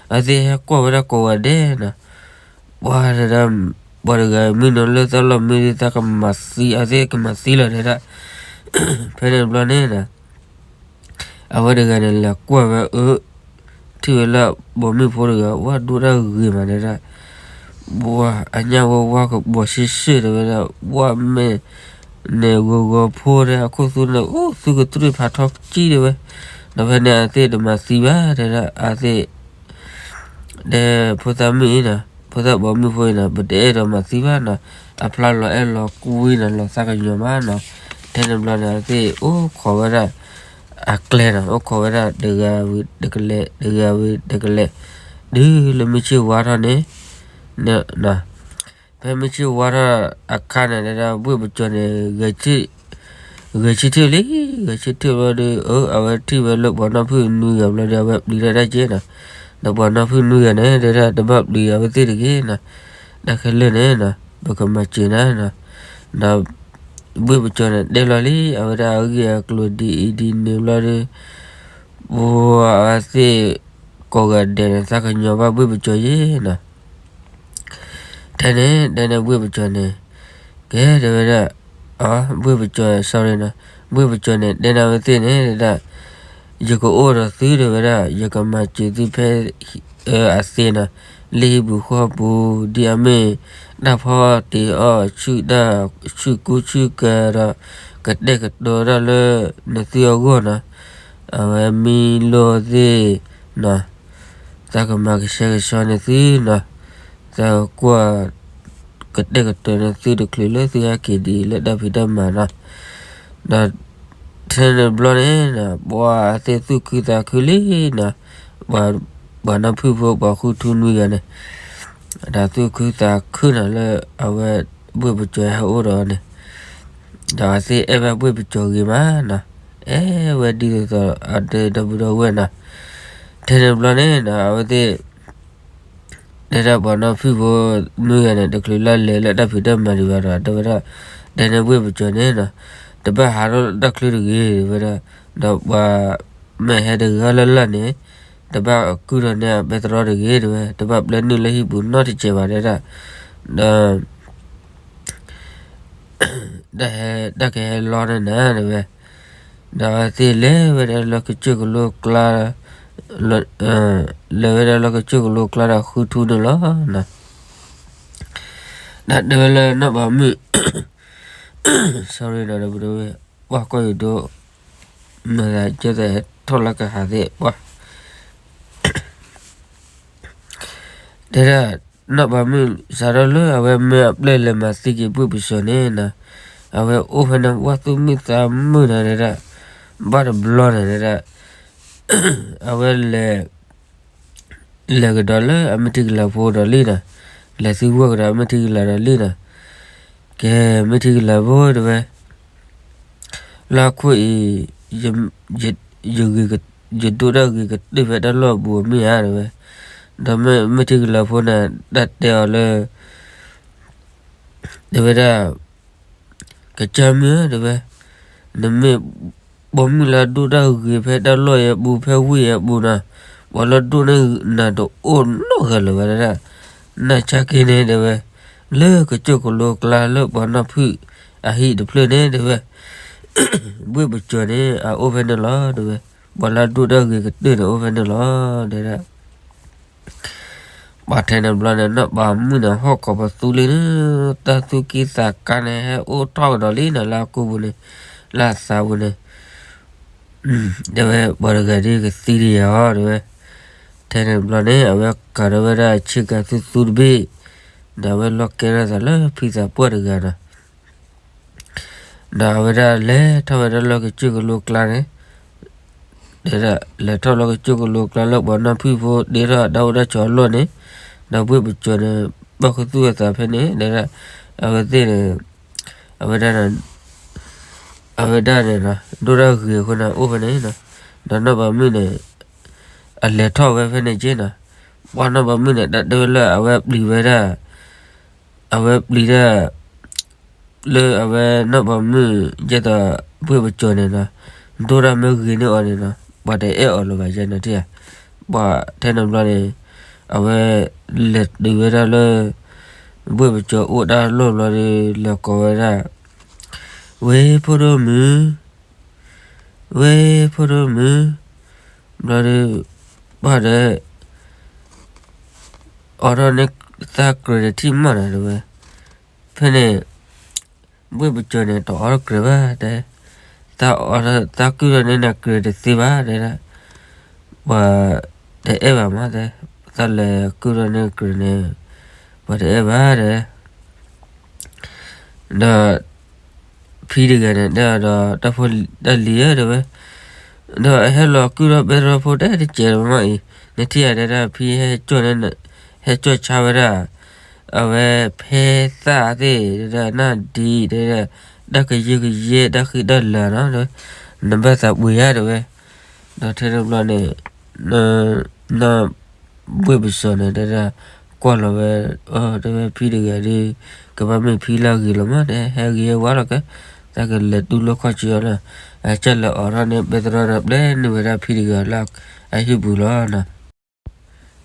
အဝဲသ့ၣ်ဟဲကွၢ်ဝဲဒၣ်ကိးဂၤဒဲးနီၤ, ပှၤတဲဒၣ်, ပှၤတဂၤမံနီၤလၢသးလီၢ်မ့ၢ်သးကမၤသံအသ့ၣ်ကမၤသံလီၤတဲဒၣ်, ဖဲန့ၣ်တဘျီန့ၣ်ဒီး အဝဲတဂၤန့ၣ် လဲၤကွၢ်ဝဲအၢ, ထံၣ်ဝဲလၢပိာ်မုၣ်ဖိတဂၤ ဝဲဒိၣ်တၢ်ဂ့ၤမးတဲဒၣ်, ပှၤအညၣ်ဝဲဝါကပီၤဆ့ၣ်ဆ့ၣ်တဲဝဲဒၣ်, ဝဲမ့ၢ်န့ၣ်ဂီၤဂီၤဖိဒီး အခိၣ်သူန့ၣ် အိၣ်သူကတြံၣ်ဖးထီကံတဲဝဲ, ဒီးဖဲန့ၣ်အသ့ၣ်တမၤသံဘၣ်တဲဒၣ်, အသ့ၣ် ဒီးဖိသၣ်မုၣ်အံၤနီၤ, ဖိသၣ်ပိာ်မုၣ်ဖိအံၤနီၤ ပတအဲၣ်ဒိးမၤသံဘၣ်နီၤ, အဖျါလီၤအဲၣ်လီၤကွံနီၤ လီၤသးကညီၤမးနီၤ, ထဲန့ၣ်ဘျီန့ၣ် အသ့ၣ်အိၣ်ခိးဝဲဒၣ်အကျဲနီၤ, အိၣ်ခိးဝဲဒၣ်တဂၤဝံၤတကလဲာ် တဂၤဝံၤတကလဲာ်, တုၤလၢမုၢ်ဆ့ၣ်ဝါထီၣ်န့ၣ်, ဖဲမုၢ်ဆ့ၣ်ဝါထီၣ်အခါန့ၣ်တဲဒၣ် ဘှ့ၣ်ပကၠီၤန့ၣ် ဂဲၤဆၢထၢၣ်လံ, ဂဲၤဆၢထၢၣ်ဘျီဒီး အဝဲထံၣ်ဝဲလၢပှၤနီၢ်ဖုၣ်နွံဂၤဘျီဒီး အဝဲပျံၤတၢ်တၢ်ကဲနီၤ, ဒီးပှၤနီၢ်ဖုၣ်နွံဂၤန့ၣ် တဲဒၣ်တဘၣ်ပျံၤအဝဲသ့ၣ်တဂ့ၤနီၤ, တၢ်ခဲလၢာ်န့ၣ်နီၤ ပကမၤစၢၤနၤနီၤ, ဒီးဘှ့ၣ်ပကၠီၤန့ၣ် တဲလီၤလံ အဝဲဒၣ်အဂ့ၢ်အကျိၤဒ်အံၤဒ်န့ၣ်ဘျီဒီး ပှၤအဝဲသ့ၣ်ကိးဂၤဒဲးန့ၣ် သးကညီၤဘၣ်ဘှ့ၣ်ပကၠီၤယဲနီၤ ထဲန့ၣ် တဲန့ၣ်ဘှ့ၣ်ပကၠီၤန့ၣ်, ကဲတဲဝဲဒၣ်, ဘှ့ၣ်ပကၠီၤ sorry နီၤ, ဘှ့ၣ်ပကၠီၤန့ၣ် တဲန့ၣ်အဝဲသ့ၣ်န့ၣ်ဒၣ်, ယကအိၣ်ဒီးသုတဲဝဲဒၣ် ယကမၤစၢၤသုဖဲအသ့နီၤ, လၢဟံၣ်ပူၤဃီပူၤ ဒ်အမ့ၢ်တၢ်ဖီတ့ၢ်အီၣ်ဆူၣ်တၢ်ဆူၣ်ကူဆူၣ်ကၤဒီး ကတဲာ်ကတီၤတၢ်လၢနသုအဂီၢ်နီၤ, အဝဲမံလိသ့ၣ်နီၤ, သးကမၤကဆှဲကဆှီန့ၢ်သုနီၤ, သးကွၢ် ကတဲာ်ကတီၤန့ၢ်သုတချုးလၢသုဟဲက့ၤဒ်အံၤလၢတၢ်ဖံးတၢ်မၤနီၤ, ဒီးထဲန့ၣ်ဘျီန့ၣ်နီၤ ပှၤသ့ၣ်သူၣ်ခုသးခုလံနီၤ, ပှၤနီၢ်ဖုၣ်ဖိပှၤဃုထူနွံဂၤန့ၣ် ဒီးသူၣ်ခုသးခုနီၤလၢအဝဲဘှ့ၣ်ပကၠီၤဟဲအိၣ်ဒီးအီၤန့ၣ်, ဒီးအသ့ၣ်အဲၣ်ဘၣ်ဘှ့ၣ်ပကၠီၤဂ့ၤမးနီၤ, အဲၣ်ဝဲဒ်သိးသိး အဒဲဒီပုၢ်ဒီဝဲၢ်နီၤ, ထဲန့ၣ်ဘျီန့ၣ်နီၤ အဝဲသ့ၣ် တဲဒၣ်ပှၤနီၢ်ဖုၣ်ဖိနွံဂၤန့ၣ် တချုးလၢလဲၤလၢတၢ်ဖံးတၢ်မၤဒံးဘၣ်ဒီး တဲဝဲဒၣ်, တဲန့ၣ်ဘှ့ၣ်ပကၠီၤန့ၣ်နီၤ, တဘၣ်ဟးထီၣ်တၢ်ချၢတဂ့ၤတဲဝဲဒၣ်, ဒီးပှၤမ့ၢ်ဟဲတဂၤလၢ်လၢ်န့ၣ် တဘၣ်ကုၢ်ထီၣ်န့ၢ်အပဲတြီတဂ့ၤတဲဝဲ, တဘၣ်ပျဲနုာ်လၢဟံၣ်ပူၤနီတစဲးဘၣ်တဲဒၣ်, ဒီး တၢ်ဟဲ တၢ်ကဟဲလီန့ၢ်နၤတဲဝဲ, ဒီးအဝဲသ့ၣ်လဲၤဝဲဒၣ်လၢကစၢၢ်ကလိကျါ, လဲၤဝဲဒၣ်လၢကစၢၢ်ကလိကျါဒီးဃုထူန့ၣ်လီၤ. ဒီးတဲဝဲလၢနီၢ်ပၤမုၣ် sorry ဒီး ပှၤကီၢ်ယူၤဒိ မ့ၢ်သးကဲသးထီၣ်လၢကဟးသ့ၣ်ပှၤ တဲဒၣ် နီၢ်ပၤမုၣ်စးထီၣ်လၢအဝဲမ့ၢ်အပျဲၢ်လဲၤမၤသံက့ၤဘှ့ၣ်ပကၠီၤန့ၣ်နီၤ, အဝဲအိၣ်ဖဲန့ၣ် ပှၤသူၣ်မုာ်သးမုာ်နၤတဲဒၣ်, ဘၣ်တဘျီန့ၣ်တဲဒၣ်, အဝဲလဲၤ လဲၤကဒီးလၢအမ့ၢ်ထံကလၤဖိဒီးလံနီၤ, လဲၤသံကွၢ်ကဒီးအမ့ၢ်ထံကလၤဒီးလံနီၤ, ကဲ မ့ၢ်ထံကလၤဖိတဲဝဲ လၢအခိၣ်အံၤ ယ ယဒိၣ်တၢ်ဂ့ၤကတၢၢ်ဖဲတၢ်လီၢ်အပူၤအမ့ၢ်ဧါတဲဝဲ, ဒီးမ့ၢ်ထံကလၤဖိန့ၣ် တၢ်တဲအီၤလၢ တဲဝဲဒၣ် ကစၢ်မုၣ်ဧၢ တဲဝဲ, နမ့ၢ်ပိာ်မုၣ်လၢအဒိၣ်တၢ်ဂ့ၤဖဲတၢ်လီၢ်အံၤအပူၤ ဖဲဝ့ၢ်အံၤအပူၤနီၤ, ပှၤလၢဒိၣ်န့ၢ်နၤတအိၣ်နီတဂၤလၢၤဘၣ်တဲဒၣ်, နာ်ဆါက့န့ၣ်တဲဝဲ, လၢကစၢၢ်ကလိကျါလၢပှၤနီၢ်ဖုၣ်အဟံၣ်တဖျၢၣ်န့ၣ် တဲဝဲ, ဘှ့ၣ်ပကၠီၤန့ၣ် အအိၣ်ဖဲန့ၣ်လီၤ တဲဝဲ, ပှၤလၢအဒိၣ်တၢ်ဂ့ၤကတၢၢ်န့ၣ်အိၣ်ဖဲန့ၣ်လီၤ တဲဒၣ် ပှၤထဲန့ၣ်ဘျီန့ၣ် နီၢ်ပၤမုၣ်န့ၣ် ဟီၣ်ခိးပသူလံန့ၣ်, တၢ်သူၣ်က့ၣ်သးကါန့ၣ် ဟဲအိၣ်ထီၣ်ကဒီးလံန့ၣ် လၢအကိာ်ပူၤန့ၣ်, လၢအသးပူၤန့ၣ်, တဲဝဲ ပှၤတဂၤဒ်ကသံဒံးယၤအီၤ တဲဝဲ, ထဲန့ၣ်ဘျီန့ၣ် အဝဲကၤထီၣ်ဝဲဒၣ်ဆ့ကၤသူသူတဘ့ၣ်, ဒီးအဝဲလီၤကဲထီၣ်သးလၢဖံသးပှၢ်တဂၤဒီး ဒီးအဝဲဒၣ်လဲၤထီၣ်ဝဲဒၣ်လၢကစၢၢ်ကလိကျါန့ၣ်, တဲဒၣ်လဲၤထီၣ်လၢကစၢၢ်ကလိကျါလၢပှၤနီၢ်ဖုၣ်ဖိတ့ထီၣ်တၢ်အိၣ်တၢ်ဆိးအလီၢ်န့ၣ်, ဒီးဘှ့ၣ်ပကၠီၤန့ၣ် ဘၣ်ခူသူၣ်အသးဖဲန့ၣ် တဲဒၣ်, အဝဲသ့ၣ်န့ၣ်, အဝဲဒၣ်န့ၣ်, အဝဲဒၣ်န့ၣ်နီၤ ဒိၣ်တၢ်ဂ့ၤအဃိန့ၣ် အိၣ်ဖဲန့ၣ်နီၤ, ဒီးနီၢ်ပၤမုၣ်န့ၣ် အလဲၤထီၣ်ဝဲဖဲန့ၣ်က့နီၤ, ပှၤနီၢ်ပၤမုၣ်န့ၣ် တၢ်တဲဝဲလၢအဝဲပျံၤဝဲဒၣ် အဝဲပျံၤတၢ် လၢအဝဲနီၢ်ပၤမုၣ် ယဲသိးဘှ့ၣ်ပကၠီၤန့ၣ်နီၤ, ဒိၣ်တၢ်မ့ၢ်ဂ့ၤန့ၢ်အီၤန့ၣ်နီၤ ပှၤတအဲၣ်အီၤလၢၤဘၣ်ယဲနီၤထံၣ်ဧါ, ပှၤထဲန့ၣ်ဘျီန့ၣ် အဝဲလဲၤတုၤဝဲဒၣ်လၢ ဘှ့ၣ်ပစိၤအိၣ်တၢ်လီၢ်ဘျီဒီး လဲၤကိးဝဲဒၣ်, ဝဲဖိဒိၣ်မုၣ်, ဝဲဖိဒိၣ်မုၣ်, ဘျီဒီး ဘၣ်ဒီး အိးထီၣ်န့ၢ်သးကြဲးတထံၣ်မးနီၤတဲဝဲ, ဖဲန့ၣ် ဘှ့ၣ်ပစိၤန့ၣ် တအိးထီၣ်ကြဲးဘၣ် တဲ, သးအိးထီၣ်သးကုၢ်ထီၣ်န့ၢ်နၤကြဲးတသ့ဘၣ် တဲဒၣ်, ပှၤတအဲၣ်ဘၣ်မးတဲ, သးလဲၤကုၢ်ထီၣ်န့ၢ်ကြဲးန့ၣ် ပှၤတအဲၣ်ဘၣ်တဲ ဒီး ဖံတဂၤန့ၣ် တဲဒီး တၢ်ဖိတၢ်လံၤဧၢ တဲဝဲ, ဒီးဟဲလီၤကုၢ်ထီၣ်ပဲတြီဖိတဲတကဲးမးအံၤ, နထံၣ်ဧါတဲဒၣ် ဖံဟဲကၠီၣ်န့ၣ်, ဟဲကၠီၣ်ဆါဝဲဒၣ်, အဝဲဖဲသၣ်သ့ၣ် တဲဒၣ် နၢ်ဒံ တဲဒၣ်, တၢ်ကယုၢ်ကယဲၢ် တၢ်ဃံတၢ်လၤနီၤ, နဘၣ်သးပှ့ၤဧါ တဲဝဲ, ဒီးထဲတဘျီန့ၣ် နီၢ်ဘှ့ၣ်ပစိၤန့ၣ် တဲဒၣ် ကွၢ်လီၤဝဲ, တဲဝဲဖံတဂၤဒီး ကဘၣ်မ့ၢ်ဖံလၢအဂ့ၤလီၤမး တဲ ဟဲဂ့ၤဟဲဝါလီၤကဲ, တၢ်ကလဲၤတူၢ်လိာ်ခီၣ်ဆူအီၤလီၤ, အကၢ်လဲၤအိးထီၣ်န့ၢ်ပဲတြီဒီး ပျဲန့ၢ်ဝဲဒၣ်ဖံတဂၤလၢအဟံၣ်ပူၤလီၤနီၤ.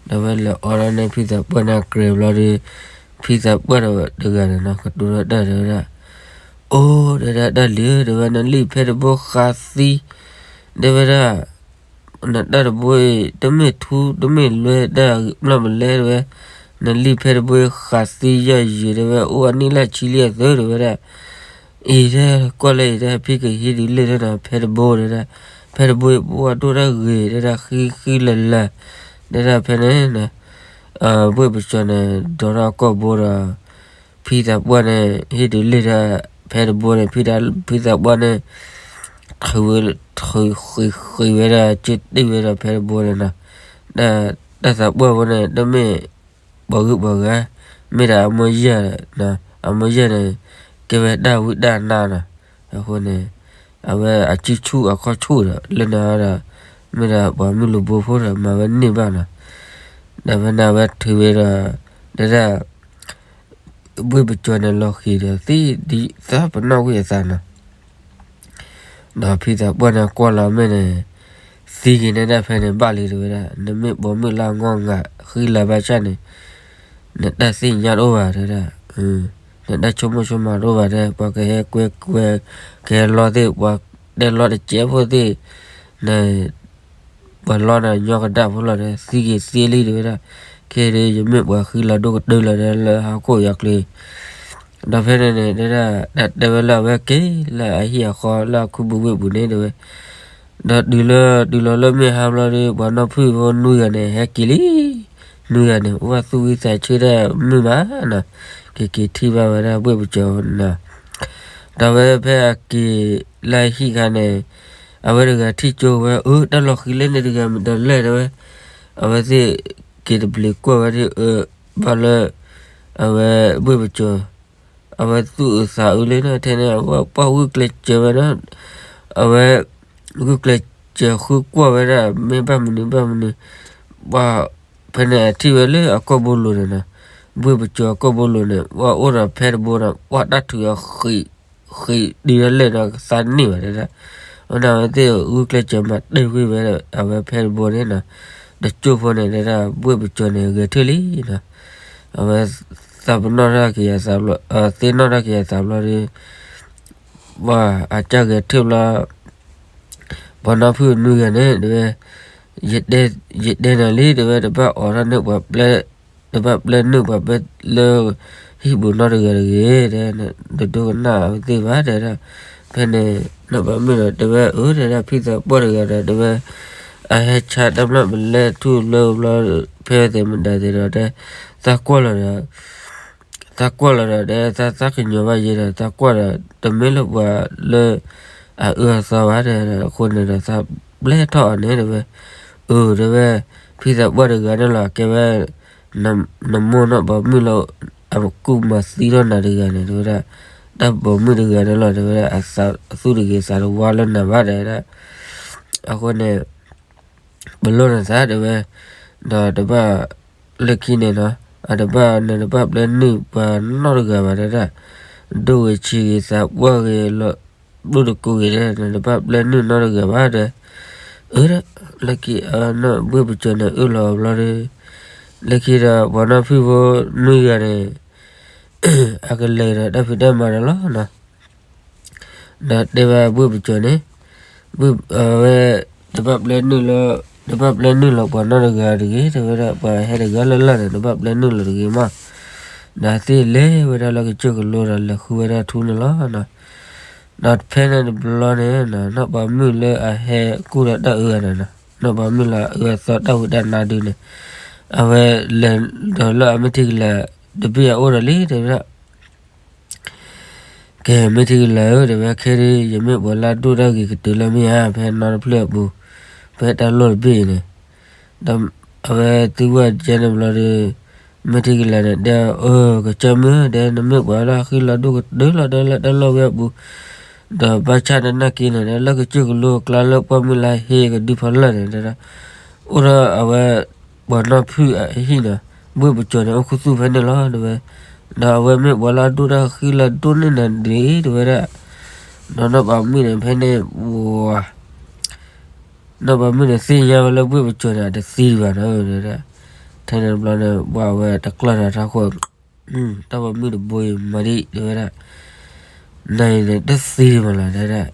ဒီးဝဲလဲၤအိးထီၣ်န့ၢ်ဖံသးပှၢ်န့ၣ်ကြဲးဘျီဒီး ဖံသးပှၢ်တဂၤန့ၣ်နီၤ ကတိၤထီၣ်တၢ်တဲဝဲဒၣ်, အိၣ် တဲဒၣ် တၢ်လံၤဧၢ တဲဝဲ နလံာ်ဖဲတဘိဃးသံ, တဲဝဲဒၣ် နတၢ်တဘိအံၤ တမ့ၢ်ထူတမ့ၢ်လွဲတၢ်မျၢ်ပလဲ တဲဝဲ, နလံာ်ဖဲတဘိအံၤဃးသံယီၢ်ယံၤ တဲဝဲ အိၣ်အနံၣ်လၢဆံလံအသၢ တဲဝဲဒၣ်, အံၤတဲ ကွၢ်လၢအံၤတဲ ဖံကဟံးဒုးလ့ၣ်ထီၣ်နၤဖဲတဘိ တဲဒၣ်, ဖဲတဘိအံၤ ပှၢ်ဒိၣ်တၢ်ဂ့ၤ တဲဒၣ် ဃံဃံလၤလၤ, တဲဒၣ်ဖဲန့ၣ် ဘှ့ၣ်ပစိၤန့ၣ် ဒိးထီၣ်အကိာ်ဘိဒီး ဖံသးပှၢ်န့ၣ် ဟံးဒုးလ့ၣ်ထီၣ်ဖဲတဘိန့ၣ် ဖံသးပှၢ်န့ၣ် ထုးဝဲ ထုးဃံးဃံးဝဲဒၣ် ကၢတ့ၢ်ဝဲဒၣ်ဖဲတဘိန့ၣ်နီၤ, တၢ်သးပှၢ်ဖိန့ၣ် တမ့ၢ်ပှၤဂုၤပှၤဂၤ, မ့ၢ်ဒၣ်အမိၢ်ယဲၢ်, အမိၢ်ယဲၢ်န့ၣ် ကဲဝဲတၢ်ဝံတၢ်နါနီၤ, အဃိန့ၣ် အဝဲအစုဆူၣ်အခီၣ်ဆူၣ်ဒီး လၢနၤဒီး မ့ၢ်ဒၣ်ပှၤမုၢ်လူၤဘိဖိဒီး မၤဝဲန့ၢ်ဘၣ်နီၤ, ဒီးဖဲန့ၣ်အဝဲထုးဝဲဒီး တဲဒၣ် ဘှ့ၣ်ပစိၤန့ၣ်လီၤဃံၤဒီးသံဒ်သးပနီၣ်ဝံၣ်အသးနီၤ, ဒီးဖံသးပှၢ်န့ၣ်ကွၢ်လီၤမ့ၢ်န့ၣ် သံက့ၤန့ၢ်ဒၣ်ဖဲန့ၣ်ဘၣ်လံတဲဝဲဒၣ်, နမ့ၢ်ပိာ်မုၣ်လၢအငီၢ်ငၤဃံလၤဘၣ်ဆၣ်န့ၣ် နတၢ်သ့ၣ်ညါတအိၣ်ဘၣ်တဲဒၣ်, နတၢ်ဆိကမိၣ်ဆိကမးတအိၣ်ဘၣ်တဲ, ပှၤကဟဲကွဲကွဲ ကဟဲလီသ့ၣ် ပှၤတဲလီတစဲးဖိသ့ၣ် န ပှၤလီနၤညီကဒၣ်ဖိလီၤဒီး သံက့ၤသ့လံတဲဝဲဒၣ်, ခဲအံၤဒီးယမ့ၢ်ပှၤဃံလၤဒိၣ်ကတၢၢ်လီၤဒီးလၢဟီၣ်ခိၣ်ယီၤကျဲၤ, ဒီးဖဲန့ၣ်န့ၣ်တဲဒၣ် တၢ်တဲဝဲလၢအဝဲက့ၤလၢအဟံၣ်အဃီလၢအခူပူၤဝ့ၢ်ပူၤန့ၣ်တဲဝဲ, ဒီးတုၤလၢ တုၤလီၤလၢမုၢ်ဟါဘျီဒီး ပှၤနီၢ်ဖုၣ်ဖိနွံဂၤန့ၣ် ဟဲက့ၤလံ, နွံဂၤန့ၣ် အိၣ်ဘၣ်သူၣ်ဝံသးဆၢတၢ်မုာ်မးနီၤ, က့ၤက့ၤထံၣ်ဘၣ်ဝဲဒၣ်ဘှ့ၣ်ပစိၤနီၤ, ဒီးဝဲဖဲအက့ၤလၢအဟံၣ်ခါန့ၣ် အဝဲတဂၤထံၣ်ကၠိဝဲ အၢ တၢ်လီၤဃံၤလၢန့ၣ်တဂၤမတၤလဲၣ်တဲဝဲ, အဝဲသ့ၣ်က့ၤတဘျုးကွၢ်ဝဲဒၣ် အၢ ဘၣ်လၢ အဝဲဘှ့ၣ်ပစိၤ အဝဲသူၣ်အုးသးအုးလံန့ၣ် ထဲန့ၣ် အဝဲပှၢ်ဂုာ်ကျဲးစၢးဝဲနီၤ, အဝဲ ဂုာ်ကျဲးစၢးဃုကွၢ်ဝဲဒၣ် မ့ၢ်ဘၣ်မနုၤဘၣ်မနုၤ, ပှၤ ဖဲန့ၣ်အထံၣ်ဝဲလၢအကိာ်ဘိလိၤန့ၣ်နီၤ, ဘှ့ၣ်ပစိၤအကိာ်ဘိလိၤန့ၣ် ပှၤအိၣ်ဒီးဖဲတဘိဒီး ပှၤတၢ်ထုးအီၤ ဃံးဒုးလၢလဲၣ်ဒီးသးန့ၢ်ဘၣ်တဲဒၣ်, အဝဲန့ၣ်အဝဲသ့ၣ်ဂုာ်ကျဲးစၢးမၤတ့ၢ်ကွံာ်ဝဲဒီး အဝဲဖဲတဘိန့ၣ်နီၤ, တကၠိၢ်ဖိန့ၣ်တဲဒၣ် ဘှ့ၣ်ပစိၤန့ၣ်ဂဲၤထၢၣ်လံနီၤ, အဝဲ သးပနီၣ်ထီၣ်က့ၤအသးဘျီ သ့ၣ်နီၣ်ထီၣ်က့ၤအသးဘျီဒီး ပှၤအကၢ်ဂဲၤထၢၣ်ဘျီ ပှၤနီၢ်ဖုၣ်နွံဂၤန့ၣ် တဲဝဲ ယတဲနၤလံ တဲဝဲ တဘၣ်အိးထီၣ်န့ၢ်ပှၤပျဲ တဘၣ်ပျဲနုာ်ပှၤပျဲလၢ ဟံၣ်ပူၤနီတဂၤတဂ့ၤ တဲ တဒိကနၣ်အဝဲသ့ၣ်ဘၣ် တဲဒၣ် ဖဲန့ၣ် နီၢ်ဘၣ်မုၣ်ဒီး တဲဝဲ အၢ တဲဒၣ် ဖံသးပှၢ်တဂၤဒီး တဲဝဲ အဟဲဆါတၢ်မျၢ်ပလဲထူၣ်လၢဘျီ ဖဲသ့ၣ်မတၤသ့ၣ်ဒီး တဲ သးကွၢ်လီၤဒီး သးကွၢ်လီၤဒီး တဲ သးသးကညီၤဘၣ်ယဲဒီး သးကွၢ်ဒီး တမ့ၢ်လၢပှၤလၢ အအၢအသီဘၣ် တဲ အဃိန့ၣ်ဒီး သးပျဲထီၣ်အီၤန့ၣ် တဲဝဲ အၢ တဲဝဲ ဖံသးပှၢ်တဂၤန့ၣ်လီၤ ကဲဝဲ နမိၢ်နီၢ်ပိာ်မုၣ်လၢ အကူၣ်မၤသံထီၣ်နၤတဂၤန့ၣ် တဲဝဲဒၣ် တၢ်ပိာ်မုၣ်တဂၤန့ၣ်လီၤ တဲဝဲဒၣ် အသူၣ်တဂ့ၤသးတဝါလၢနၤဘၣ် တဲဝဲဒၣ် အဃိန့ၣ် ပလီၢ်နသး တဲဝဲ ဒီးတဘၣ်လၢခံန့ၣ်နီၤ အတဘၣ် နတဘၣ်ပျဲနုာ်ပှၤနီတဂၤဘၣ် တဲဒၣ် ဒိၣ်ဂ့ၤဆံးဂ့ၤ သးပှၢ်ဂ့ၤ ဘျုးတကိးဂ့ၤ တဲ နတဘၣ်ပျဲနုာ်နီတဂၤဘၣ် တဲ အၢ လၢခံ ဘှ့ၣ်ပစိၤန့ၣ် အၢၣ်လီၤဘျီဒီး လၢခံဒီး ပှၤနီၢ်ဖုၣ်ဖိနွံဂၤန့ၣ် အကလဲၤဒီးတၢ်ဖံးတၢ်မၤဒီးလီၤနီၤ. ဒီးတဲဘၣ်ဘှ့ၣ်ပစိာ်န့ၣ်, ဘှ့ၣ်အဝဲ, တဘၣ်ပျဲနုာ်လၢ, တဘၣ်ပျဲနုာ်လီၤပှၤနီတဂၤတဂ့ၤ, တဲဝဲဒၣ်ပှၤဟဲတဂၤလၢ်လၢ်န့ၣ် တဘၣ်ပျဲနုာ်လီၤတဂ့ၤမး. ဒီးသ့ၣ်လဲၤဝဲဒၣ်လၢကစၢၢ်ကလိဒီးလဲၤဃုဝဲဒၣ်ထူန့ၣ်လီၤ. ဒီးဖဲန့ၣ်တဘျီန့ၣ် နီၢ်ပၤမုၣ်လၢအဟဲကူၣ်ဒီးတၢ်အၢန့ၣ်, နီၢ်ပၤမုၣ်လၢအအၢအသီတၢ်ဝံတၢ်နါဒုန့ၣ်, အဝဲလဲၤဒီးလၢအမ့ၢ်ထံကလၤ တဘ့ၣ်အအိၣ်ဒီးလံ တဲဝဲဒၣ် ကဲ မ့ၢ်ထံကလၤဧၢ တဲဝဲ, ခဲဒုး ယမ့ၢ်ပှၤလၢအဒိၣ်တၢ်ဂ့ၤကတုၤလၢမ့ၢ်ဧါ, ဖဲနီတဖျၢၣ်အပူၤ, ဖဲတၢ်လီၢ်တဘ့ၣ်အံၤန့ၣ်, ဒီးအဝဲသံကွၢ်ကဲန့ၣ်ဘျီဒီး, မ့ၢ်ထံကလၤန့ၣ် တဲအီၤ, ကစၢၢ်မုၣ်ဧၢ တဲ, နမ့ၢ်ပှၤလၢအဃံလၤဒိၣ်ကတၢၢ်လီၤ တဲလၢတၢ်လီၢ်ဝဲအပူၤ, ဒီးဘၣ်ဆၣ်နနာ်က့န့ၣ် လၢကစၢၢ်ကလိအကျါလၢပှၢ်မုၢ်လၢဟ့ကဒုဖီလာ်န့ၣ် တဲဒၣ်, အိၣ်ဒီးအဝဲ ပှၤနီၢ်ဖုၣ်အဟံၣ်န့ၣ်, ဘှ့ၣ်ပစိာ်န့ၣ် အိၣ်ခူသူၣ်ဖဲန့ၣ်လီၤ တဲဝဲ. ဒီးအဝဲမ့ၢ်ပှၤလၢအဒိၣ်တၢ်ဃံလၤဒိၣ်န့ၢ်နၤဒ် တဲဝဲဒၣ်. ဒီးနီၢ်ပၤမုၣ်န့ၣ် ဖဲန့ၣ် ဝၤ နီၢ်ပၤမုၣ်န့ၣ်သ့ၣ်ညါဝဲလၢဘှ့ၣ်ပစိာ်န့ၣ် အတသံဘၣ်နီၤ တဲဝဲဒၣ်. ထဲန့ၣ်တဘျီန့ၣ် ပှၤဝဲတကျၢၢ်ဒီးထးခိၣ်, တၢ်ပၤမုၣ်တဘိအံၤမၤဒ် တဲဝဲဒၣ်, နၤအံၤန့ၣ် တသံဘၣ်လီၤ တဲဒၣ်.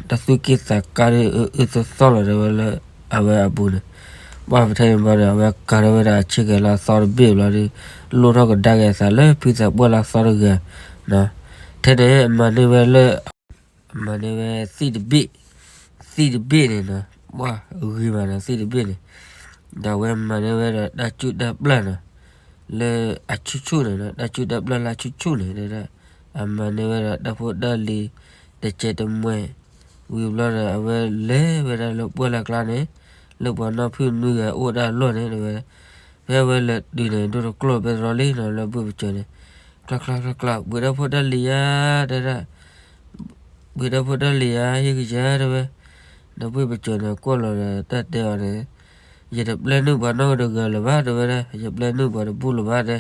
တၢ်သူၣ်က့ၣ်သးကါဒ်အအၢသီသီလီၤ တဲဝဲလၢအဝဲအပူၤန့ၣ်, ပှၤဖဲထဲန့ၣ်တဘျီန့ၣ် အဝဲကၤထီၣ်ဝဲဒၣ်အဆ့ကဲၤလၢအသီတဘ့ၣ်ဘျီဒီး လိၣ်ထီၣ်ကဒါက့ၤအသးလၢဖံသးပှၢ်လၢအသီတဂၤ, ထဲန့ၣ်အမၤန့ၢ်ဝဲလၢ အမၤန့ၢ်ဝဲသ့ၣ်တဘ့ၣ်, သ့ၣ်တဘ့ၣ်န့ၣ်နီၤ, ပှၤဂ့ၤမးနီၤ သ့ၣ်တဘ့ၣ်န့ၣ်, ဒီးအဝဲမၤန့ၢ်ဝဲဒီးတၢ်ကူၣ်တၢ်ပျၢ်နီၤ, လၢအဆူၣ်ဆူၣ်န့ၣ်နီၤ, တၢ်ကူၣ်တၢ်ပျၢ်လၢအဆူၣ်ဆူၣ်န့ၣ် တဲဒၣ်, အမၤန့ၢ်ဝဲဒီးတၢ်ဖိတၢ်လံၤ တကဲတမှဲ, ဝံၤဘျီဒီး အဝဲလဲၤဝဲဒၣ်လၢပှၢ်လၢ်ကျါန့ၣ်, လၢပှၤနီၢ်ဖုၣ်နွံဂၤအိၣ်ဒၣ်အလီၢ်န့ၣ် တဲဝဲ, ဖဲအဝဲလဲၤတုၤန့ၣ် ဒိၣ်တကျိၣ်ပဲတြီလံနီၤ လၢဘှ့ၣ်ပစိာ်န့ၣ်, ကျါကျါကျါကျါ ပှ့ၤတၢ်ဖိတၢ်လံၤယါ တဲဒၣ်, ပှ့ၤတၢ်ဖိတၢ်လံၤယါ ဟ့ၣ်ကယၤ တဲဝဲ. ဒီးဘှ့ၣ်ပစိာ်န့ၣ် ကွၢ်လီၤဒီးတၢ်တဲအီၤန့ၣ်, ယတပျဲနုာ်ပှၤနီတဂၤလၢၤဘၣ် တဲဝဲဒၣ်, ယပျဲနုာ်ပှၤတဘူၣ်လၢၤဘၣ် တဲ,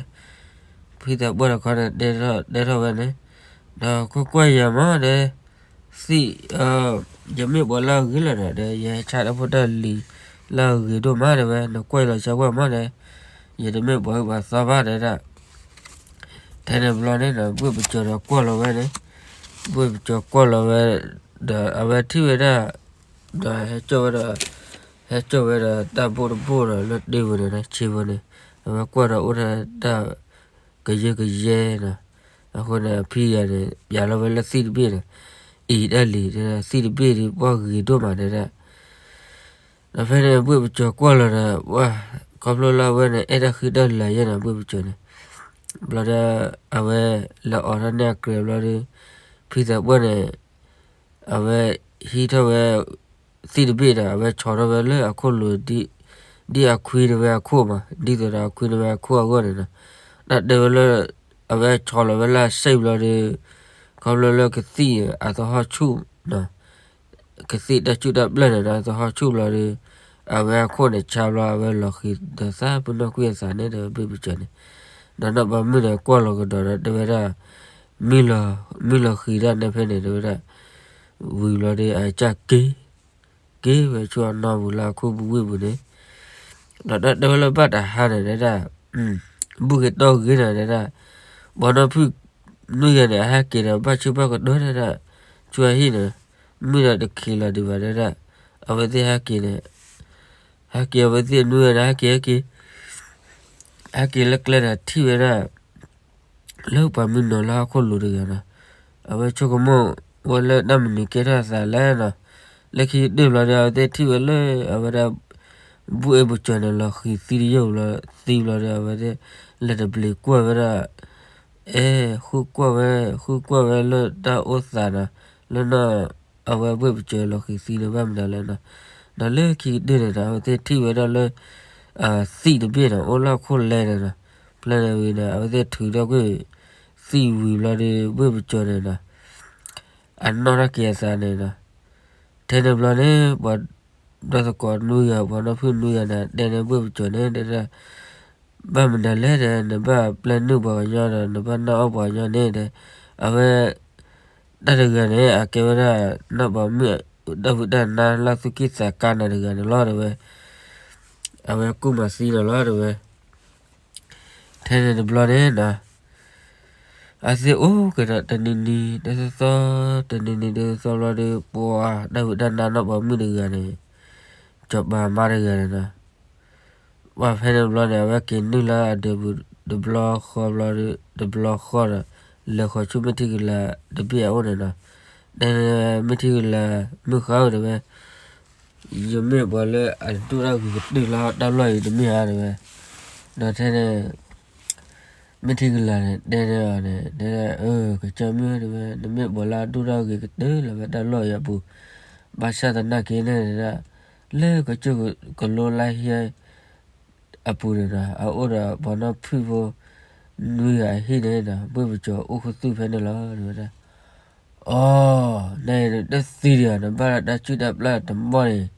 ဖံသးပှၢ်တခီန့ၣ် တဲထီၣ်ဝဲန့ၣ်, ဒီးကွၢ်ကွၢ်ယၤမး တဲ သ့ၣ်, ယမ့ၢ်ပှၤလၢအဂ့ၤလီၤဒီး တဲ ယဟဲဆါတၢ်ဖိတၢ်လံၤလၢအဂ့ၤဒိၣ်မး တဲဝဲ, နကွၢ်လီၤဆၢကွၢ်မး တဲ, ယတမ့ၢ်ပှၤအုၣ်ပှၤသီဘၣ် တဲဒၣ်. ထဲန့ၣ်တဘျီန့ၣ်ဒီး ဘှ့ၣ်ပစိာ်ဒီးကွၢ်လီၤဝဲန့ၣ်, ဘှ့ၣ်ပစိာ်ကွၢ်လီၤဝဲ, ဒီးအဝဲထံၣ်ဝဲဒၣ်, ဒီးဟဲကၠီၣ်ဝဲဒီး, ဟဲကၠီၣ်ဝဲဒီးတၢ်ဘိၣ်တဘိၣ်ဒီးလၢတ့ၢ်ပူၤန့ၣ် ဆ့ဖိန့ၣ်, အဝဲကွၢ်ဒီးအိၣ်ဒီးတၢ်ကယၢကယဲနီၤ, အဃိန့ၣ် အဖံဂၤန့ၣ် ပျးလီၤဝဲလၢသ့ၣ်တဘ့ၣ်န့ၣ်, အံၤတၢ်လံၤ တဲဒၣ် သ့ၣ်တဘ့ၣ်ဒီး ပှၤဂ့ၤဒိၣ်မး တဲဒၣ်. ဒီးဖဲန့ၣ် ဘှ့ၣ်ပစိာ်ကွၢ်လီၤဒီး ပှၤ, ခီဖျိလၢအဝဲန့ၣ် အဲၣ်တၢ်ဃံတၢ်လၤယဲၢ်န့ၣ် ဘှ့ၣ်ပစိာ်န့ၣ်, ဘျီဒီး အဝဲလဲၤအိးထီၣ်န့ၢ်အကြဲးဘျီဒီး, ဖံသးပှၢ်န့ၣ် အဝဲဟံးထီၣ်ဝဲ သ့ၣ်တဘ့ၣ်ဒီး အဝဲဆီထီၣ်ဝဲလၢအခိၣ်လိၤ, ဒ်အခွံန့ၢ်ဝဲအခိၣ်မး, ဒ်သိးဒီးအခွံန့ၢ်ဝဲအခိၣ်အဂီၢ်န့ၣ်နီၤ, တၢ်တဲဝဲလၢ အဝဲဆီလီၤဝဲလၢအစဲးဘျီဒီး, ခီဖျိလၢကသံၣ်အသဟီၣ်ဆူၣ်, ကသံၣ်တၢ်ကူၣ်တၢ်ပျၢ်န့ၣ်ဒီး အသဟီၣ်ဆူၣ်ဘျီဒီး, အဝဲအခိၣ်န့ၣ်ဆါဘျီ အဝဲလီၤဃံၤဒီးသးပ့ၤနီၣ်ကွံာ်အသးန့ၣ်ဒီး ဘှ့ၣ်ပစိာ်န့ၣ်, ဒီးနီၢ်ပၤမုၣ်န့ၣ် ကွၢ်လီၤကဒီးဒီး တဲဝဲဒၣ်, မုၢ်လီၤဃံၤဒၣ်နဲဖဲန့ၣ် တဲဝဲဒၣ်, ဝံၤဘျီဒီး အစၢ်က့ၤ က့ၤဝဲဆူအနီၢ်ပူၤလၢအခိၣ်ပူၤဝ့ၢ်ပူၤန့ၣ်, ဒီးတၢ်တဲဝဲလၢဘၣ်တဟါန့ၣ် တဲဒၣ်, ဘူၣ်ဂ့ၤတီၢ်ဂ့ၤန့ၣ် တဲဒၣ်, ပှၤနီၢ်ဖုၣ်နွံဂၤန့ၣ် အဟဲက့ၤဒီး ဘၣ်ဆၢဘၣ်ကတီၢ် တဲဒၣ်, ဆူအဟံၣ်န့ၣ်, မုၢ်ဒီးတခံးလီၤဒံးဘၣ် တဲဒၣ်, အဝဲသ့ၣ်ဟဲက့ၤန့ၣ်, ဟဲက့ၤအဝဲသ့ၣ်နွံဂၤန့ၣ် ဟဲက့ၤ ဟဲက့ၤ ဟဲက့ၤလၢကျဲဒီးထံၣ်ဝဲဒၣ် လၢပှၤမုၢ်နီၤလၢဟီၣ်ခိၣ်လိၤတဂၤနီၤ, အဝဲဆိကမိၣ်ဝဲလၢတၢ်မနုၤကဲထီၣ်အသးလဲၣ်နီၤ, လၢခံကတၢၢ်ဘျီဒီး အဝဲသ့ၣ်ထံၣ်ဝဲလၢ အဝဲဒၣ် ဘူၣ်အဲၣ်ပစိာ်န့ၣ် လီၤဃံၤသံတယိၣ်ဘျီ သံဘျီဒီး အဝဲသ့ၣ်လဲၤတဘျံးကွၢ်ဝဲဒၣ်, အဲ ဃုကွၢ်ဝဲ ဃုကွၢ်ဝဲလၢတၢ်အိၣ်သးနီၤ, လၢနီၢ် အဝဲဘှ့ၣ်ပစိာ်လီၤဃံၤသံန့ၣ် ဘၣ်မနုၤလဲၣ်နီၤ, ဒီးလၢခံကတၢၢ်န့ၣ်ဒီး အဝဲသ့ၣ်ထံၣ်ဝဲဒၣ်လၢ သံၣ်တဘ့ၣ်န့ၣ် အိၣ်လၢအခိၣ်လဲန့ၣ်နီၤ, ဖဲန့ၣ်ဝံၤန့ၣ် အဝဲသ့ၣ်ထုးထီၣ်ကွံာ် သံၣ်ဝံၤဘျီဒီး ဘှ့ၣ်ပစိာ်န့ၣ်နီၤ, အနီၣ်ထီၣ်က့ၤအသးန့ၣ်နီၤ, ထဲန့ၣ်ဘျီန့ၣ် ပှၤ ဒီသကိးနွံဂၤ ပှၤနီၢ်ဖုၣ်နွံဂၤန့ၣ် တဲန့ၢ်ဘှ့ၣ်ပစိာ်န့ၣ် တဲဒၣ်, ဘၣ်မနုၤလဲၣ်ဒီး နဘၣ်ပျဲနုာ်ပှၤကညီဒီး နဘၣ်နၢ်အီၣ်ပှၤကညီန့ၣ်ဒီး, အဝဲ တၢ်တဂၤန့ၣ် အကဲဝဲဒၣ် နီၢ်ပၤမုၣ် တၢ်ဖံးတၢ်နါလၢသူၣ်က့ၣ်သးကါနၤတဂၤန့ၣ်လီၤ တဲဝဲ, အဝဲကူၣ်မၤသံလီၤလီၤ တဲဝဲ. ထဲန့ၣ်တဘျီန့ၣ်နီၤ, အသ့ၣ်အိၣ်က့ၤဒီးတနံၤနံၤ တသီသီ, တနံၤနံၤတသီသီဘျီဒီး ပှၤတၢ်ဝံတၢ်နါနီၢ်ပိာ်မုၣ်တဂၤန့ၣ်, စီၤပၤမါတဂၤန့ၣ်နီၤ, ပှၤဖဲန့ၣ်ဘျီန့ၣ် အဝဲက့ၤနုာ်လၢအဒၢးပူၤတဘျီဃီဘျီဒီး တဘျီဃီဒီး လဲၤဃီၤဆူမ့ၢ်ထံကလၤတဘ့ၣ်အအိၣ်န့ၣ်နီၤ, တဲန့ၣ်မ့ၢ်ထံကလၤ မုၣ်ဃါဧၢ တဲဝဲ, ယမ့ၢ်ပှၤလၢအဒိၣ်ထီၣ်ဂ့ၤကတၢၢ်လၢတၢ်လီၢ်အံၤတမ့ၢ်ဧါ တဲဝဲ, ဒီးထဲန့ၣ် မ့ၢ်ထံကလၤန့ၣ် တဲန့ၢ်အီၤန့ၣ် တဲ, အၢ ကစၢ်မုၣ် တဲဝဲ, နမ့ၢ်ပှၤလၢအဒိၣ်ထီၣ်ဂ့ၤကတၢၢ်လၢဖဲတၢ်လီၢ်အံၤအပူၤ, ဘၣ်ဆၣ်သနာ်က့န့ၣ်ဒၣ် လၢကစၢၢ်ကလိလါဟ့ အပူၤန့ၣ်ဒီး အအိၣ်ဒီးပှၤနီၢ်ဖုၣ်ဖိ နွံဂၤအဟံၣ်န့ၣ်ဒီး ဘှ့ၣ်ပစီၤအိၣ်ခူသူၣ်ဖဲန့ၣ်လီၤ တဲဝဲဒၣ်. အိ, နတသံဒံးဧါ, နဘၣ်ဒီးတၢ်စုၣ်တၢ်ပျၢ်တမီၢ်န့ၣ်,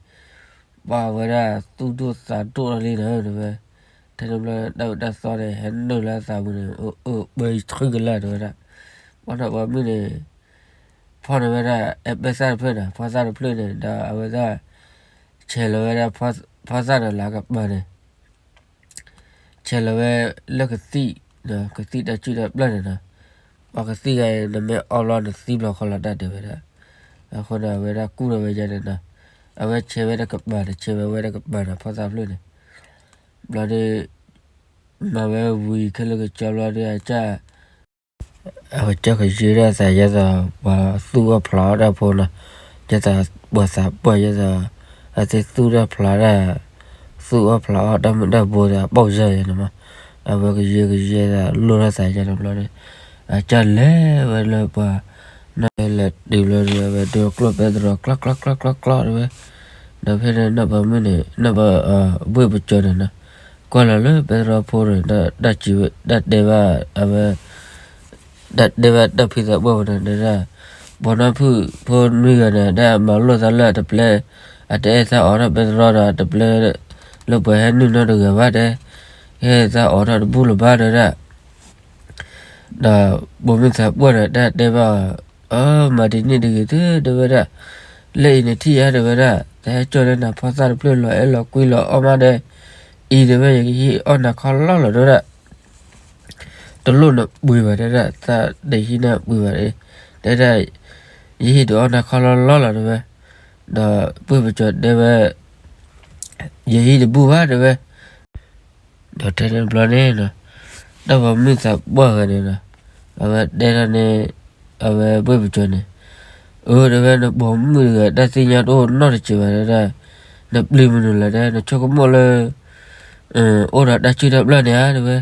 ပှၤဝဲဒၣ်သူၣ်ဒိၣ်သးဒိၣ်ထီၣ်လံဒီး တဲဝဲ, ထဲန့ၣ်ဘျီတၢ်ဝံတၢ်သီန့ၣ် ဟဲနုာ်လၢအသးပူၤန့ၣ်, အိ, အိပှဲၤဆှံကလၢာ် တဲဝဲဒၣ်. ပှၤနီၢ်ပိာ်မုၣ်န့ၣ် ဖီၣ်န့ၢ်ဝဲဒၣ် အဲပဲၢ်သၣ်တဖျၢၣ်န့ၣ်, ဖီသၣ်တဖျၢၣ်န့ၣ်ဒီး အဝဲဒၣ် ဆဲးလီၤဝဲဒၣ် ဖီသၣ်န့ၣ်လၢအကပၤန့ၣ်, ဆဲးလီၤဝဲလၢကသံၣ်, ကသံၣ်တၢ်စုၣ်တၢ်ပျၢ်န့ၣ်ဒီး, ပှၤကသံၣ်ဂၤအံၤ နမ့ၢ်အီဘျီနသံဘျီဃီလီၤတၢ် တဲဝဲဒၣ်. အဃိန့ၣ် အဝဲဒၣ်ကူၣ်ထီၣ်ဝဲဒၣ်န့ၣ်ဒီး, အဝဲဆဲးဝဲတကပၤဒီး ဆဲးဝဲဝဲတကပၤဒီး ဖီသၣ်ဖျၢၣ်န့ၣ်, ဘျီဒီး မၤဝဲဝံၤခဲလၢာ်ကစီဘျီဒီး အကစၢ် အကစၢ်ကယဲၢ်ဒၣ်သးယဲသိး ပှၤသူၣ်အီၣ်ဖျးအီၣ်တၢ်ဖိနီၤ, ယဲသိးပှၤသးပှၢ်ယဲသိး အသ့ၣ်သူၣ်တၢ်ဖျးတၢ်, သူၣ်အီၣ်ဖျးအီၣ်တၢ်မုၢ်တၢ်ဘိဒီး အပိာ်စၢၤယဲန့ၣ်မး, အဝဲကယဲၢ်ကယဲၢ်သးလိၣ်ထီၣ်သးယဲန့ၣ်ဘျီဒီး, အကစၢ်လဲၤဝဲလၢပှၤ နီၢ်လဲၤတုၤဘျီဒီး အဝဲဒိကျိၣ်ပဲတြီကျီကျီကျီကျီတဲဝဲ, ဒီးဖဲန့ၣ်နီၢ်ပိာ်မုၣ်န့ၣ် နီၢ်ပိာ်, ဘှ့ၣ်ပစီၤန့ၣ်နီၤ, ကွၢ်လီၤလၢပဲတြီဖိန့ၣ် တၢ်စံးဝဲ တၢ်တဲဘၣ် အဝဲ တၢ်တဲဘၣ်တၢ်ဖံးသးပှၢ်ဝဲန့ၣ် တဲဒၣ်, ပှၤနီၢ်ဖုၣ်ဖိနွံဂၤန့ၣ် တၢ်မၤလိာ်သးလၢအတပျဲ, အတအဲၣ်သးအိးထီၣ်ပဲတြီဒီး အတပျဲ လၢပှၤဟဲနုာ်နီတဂၤဘၣ်တဲ, ဟဲသးအိးထီၣ်တဘူၣ်လၢၤဘၣ်တဲဒၣ်. ဒီးပိာ်မုၣ်သးပှၢ်န့ၣ် တၢ်တဲဘၣ်အီၤ, အၢ မၤဒ်န့ၣ်တဂ့ၤသု တဲဝဲဒၣ်, လၢအံၤနထံၣ်ဧါ တဲဝဲဒၣ်, တဟဲကၠီၣ်လၢနၤဖီသၣ်တဖျၢၣ်လီၤအဲၣ်လီၤကွံလီၤအီၣ်မးဒီး, အံၤတဲဝဲ ယကဟံးအီၣ်နၤခီလီလီၤတဲဝဲဒၣ်. တလိၣ်နပှ့ၤဘၣ်တဲဒၣ်, တၢ်တဟံးနၤပှ့ၤဘၣ်တဲ, တဲဒၣ်, ယဟံးတအီၣ်နၤခီလီလီလီၤတဲဝဲ. ဒီးဘှ့ၣ်ပစီၤတဲဝဲ, ယဟံးတဘူၣ်ဘၣ်တဲဝဲ. ဒီးထဲန့ၣ်ဘျီန့ၣ်, နီၢ်ပိာ်မုၣ်သးပှၢ်ဂၤန့ၣ်ဒီး, အဝဲတဲထီၣ်န့ၣ်, အဝဲဘှ့ၣ်ပစီၤန့ၣ်, အၢ တဲဝဲ နပိာ်မုၣ်တဂၤတၢ်သ့ၣ်ညါတအိၣ်နီတစဲးဘၣ်တဲဒၣ်, နပျံၤမနုၤလဲၣ်တဲ, နဆိကမိၣ်လၢ အိၣ်ဒီးတၢ်စုၣ်တၢ်ပျၢ်န့ၣ်ဧါတဲဝဲ,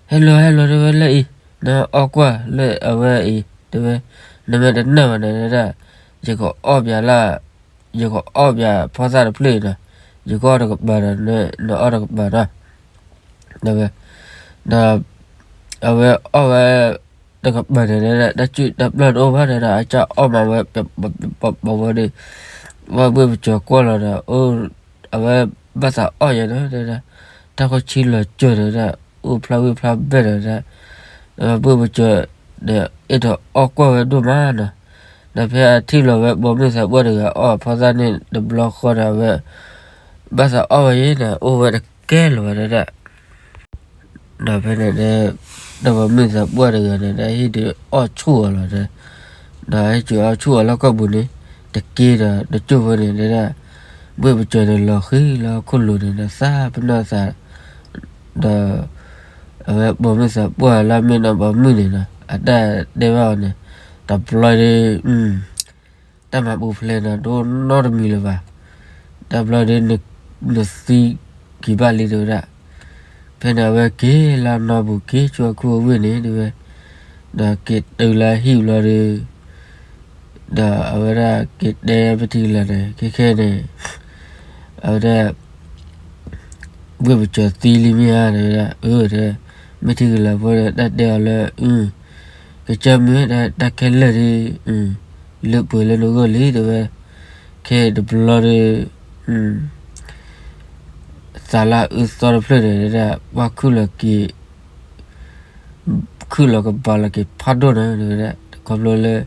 ဟဲလီၤဟဲလီၤတဲဝဲလၢအံၤ, နအီၣ်ကွၢ်လၢအဝဲအံၤတဲဝဲ, နမ့ၢ်တနာ်ဘၣ်န့ၣ်တဲဒၣ်, ယကအီၣ်ပၠးလၢ, ယကအီၣ်ပၠးဖီသၣ်တဖျၢၣ်အံၤဒီး, ယကအီၣ်တကပၤဒီး, နအီၣ်တကပၤဒီး, ဒီး, ဒီး, အဝဲအီၣ်ဝဲ တကပၤန့ၣ်တဲဒၣ် တၢ်စုၣ်တၢ်ပျၢ်တအိၣ်ဘၣ်တဲဒၣ် အကစၢ်အီၣ်မးဝဲ ပဝဲဒီး, ဝဲဘှ့ၣ်ပစီၤကွၢ်လီၤဒီး, အဝဲဘၣ်သးအီၣ်ယဲဒီးတဲဒၣ်, တၢ်ခီၣ်ဆံလီၤစၢၤတဲဒၣ်, အိၣ်ဖျါဝံၣ်ဖျါဘဲၣ်ဒီးတဲဒၣ်, ဘှ့ၣ်ပစီၤဒီး အဲၣ်ဒိးအီၣ်ကွၢ်ဝဲဒိၣ်မးနီၤ, ဒီးဖဲအထံၣ်လီၤဝဲပိာ်မုၣ်သးပှၢ်တဂၤအီၣ်အဖီသၣ်န့ၣ်တဘျီဃီဒီး အဝဲ ဘၣ်သးအီၣ်ဝဲယဲဒီး အိၣ်ဝဲတကဲလၢၤဘၣ်တဲဒၣ် ဒီးဖဲန့ၣ်တဲ, ဒီးပိာ်မုၣ်သးပှၢ်တဂၤန့ၣ် ဒီးဟံၣ်ဒုးအီၣ်ဆူၣ်အီၤလီၤတဲ, ဒီးဟဲက့ၤအီၣ်ဆူၣ်အီၤလၢကီၢ်ပူၤန့ၣ်, တက့ၢ်ဒီးတကၠိၢ်ဖိန့ၣ်တဲဒၣ်, ဘှ့ၣ်ပစီၤန့ၣ်လီၤဃံၤလၢဟီၣ်ခိၣ်လိၤန့ၣ်ဒီးသးပနီၣ်သး, ဒီး အဝဲပိာ်မုၣ်သးပှၢ်လၢအမ့ၢ်နီၢ်ပိာ်မုၣ်န့ၣ်ဒီး အတၢ်တဲဘၣ်အီၤန့ၣ်, တဘျီဒီး တၢ်မၤပူၤဖျဲးန့ၣ် တအိၣ်နီတမံၤလၢၤဘၣ်. တဘျီဒီး နသံက့ၤဘၣ်လံတဲဝဲဒၣ်. ဖဲန့ၣ်အဝဲက့ၤလၢအနီၢ်ပူၤ က့ၤဆူအခိၣ်အဝ့ၢ်န့ၣ်တဲဝဲ, ဒီးက့ၤတုၤလၢအဟံၣ်ဘျီဒီး, ဒီးအဝဲဒၣ်က့ၤတဲမ့ၢ်ထံကလၤန့ၣ် ခဲခဲန့ၣ်, အဝဲဒၣ် ဘှ့ၣ်ပစီၤသံလံမ့ၢ်ဧါ တဲဝဲဒၣ်, အၢ တဲ, မ့ၢ်ထံကလၤဖိဒီး တၢ်တဲအီၤလၢ အု, ကစၢ်မုၣ် တၢ်ခဲလၢာ်ဒီး လၢပှဲၤလၢနဂီၢ်လံတဲဝဲ, ခဲတဘျီဒီး သးလၢအအၢသီတဖျၢၣ်န့ၣ် တဲဒၣ် ပှၤခုၣ်လီၤက့ၤ ခုၣ်လီၤကဘၣ်လီၤက့ၤဖးဒိၣ်န့ၣ် တဲဝဲဒၣ် ခီဖျိလၢ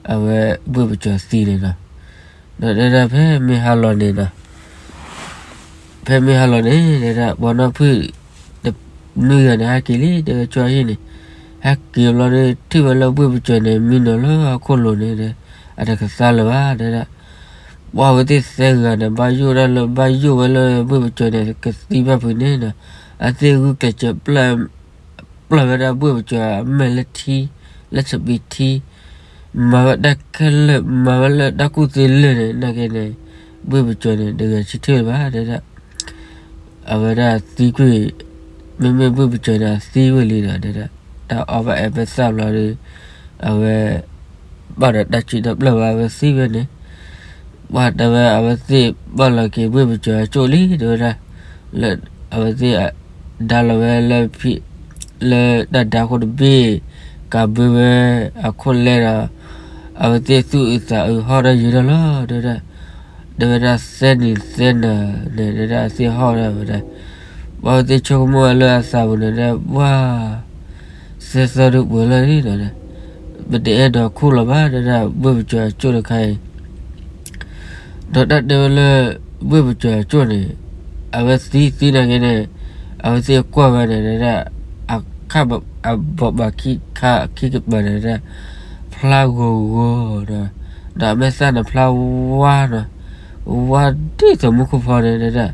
အဝဲဘှ့ၣ်ပစီၤသံန့ၣ်လီၤ. ဒီးတဲဒၣ်ဖဲမ့ၢ်ဟါလီၤန့ၣ်ဒီး ဖဲမ့ၢ်ဟါလီၤန့ၣ် တဲဒၣ် ပှၤနီၢ်ဖုၣ် တနွံဂၤန့ၣ် ဟဲက့ၤလံ တဲဝဲ ကၠီဟံၣ်န့ၣ်, ဟဲက့ၤဘျီဒီး ထံၣ်ဝဲလၢဘှ့ၣ်ပစိာ်န့ၣ် မံနီၤလၢဟီၣ်ခိၣ်လိၤန့ၣ်ဒီး အတကသါလၢၤဘၣ် တဲဒၣ်. ပှၤအဝဲသ့ၣ်သၢဂၤန့ၣ် ဘၣ်ယိၣ်ဒၣ်လၢ ဘၣ်ယိၣ်ဝဲလၢဘှ့ၣ်ပစိာ်န့ၣ် ကသံဘၣ်ဖုးန့ၣ်ဒီး အသ့ၣ်ဂုာ်ကျဲးစၢး ပျၢ်ဝဲဒၣ်ဘှ့ၣ်ပစိာ်အမဲာ်လၢထံ, လၢစပံးထံ, မၤဝဲတၢ်ခဲလၢာ် မၤဝဲလၢတၢ်ကူၣ်သ့လၢာ်န့ၣ် နာ်က့န့ၣ် ဘှ့ၣ်ပစိာ်န့ၣ် တဂဲၤဆၢထၢၣ်လၢၤဘၣ် တဲဒၣ်. အဝဲဒၣ်သံကွံာ်, မ့မ့ၢ်ဘှ့ၣ်ပစိာ်န့ၣ် အသံဝဲလံဒီး တဲဒၣ်, တၢ်အီၣ်ဘၣ်အဲၣ်ဘၣ်သၣ်ဘျီဒီး အဝဲ ဘၣ်ဒီးတၢ်စုၣ်တၢ်ပျၢ်ဘၣ် အဝဲသံဝဲန့ၣ်, ပှၤတဲဝဲ အဝဲသ့ၣ်ဘၣ်လီၤက့ၤဘှ့ၣ်ပစိာ်အကၠိၣ်လံ တဲဝဲဒၣ်, လၢအဝဲသ့ၣ် ဒါလီၤဝဲလၢ လၢတၢ်ဒါခိၣ်တဘ့ၣ် ကးဘၢဝဲအခိၣ်လဲဒီး အဝဲသ့ၣ်သူၣ်အုးသးအုးဟီၣ်ဒီးယံာ်ဒီးလီၤ တဲဝဲဒၣ်. တဲဝဲဒၣ်သၢနံၤသၢနၤန့ၣ် တဲဒၣ်အသ့ၣ်ဟီၣ်ဒီးဝဲဒၣ်, ပှၤအဝဲသ့ၣ်ဆိကမိၣ်ဝဲလၢအသးပူၤန့ၣ်ဒီး ပှၤ သၢသီဒုးပှဲၤလီၤလံဒီး ပတအဲၣ်ဒိးခူၣ်လီၤဘၣ် တဲဒၣ် ဘှ့ၣ်ပစိာ်အကၠိၣ်တခါအံၤ ဒီးတၢ်တဲဝဲလၢ ဘှ့ၣ်ပစိာ်အကၠိၣ်န့ၣ် အဝဲသံသံနာ်က့န့ၣ် အဝဲသ့ၣ်ကွၢ်ဝဲန့ၣ်ဒၣ် အခါဘီးဘးခံခါခံကပၤန့ၣ်ဒၣ် ဖျါဂီၤဂီၤဒီး ဒီးအမဲာ်သၣ်န့ၣ်ဖျါဝါဒီး ဝါဒ်သိးမူခိၣ်ဖီန့ၣ်ဒၣ်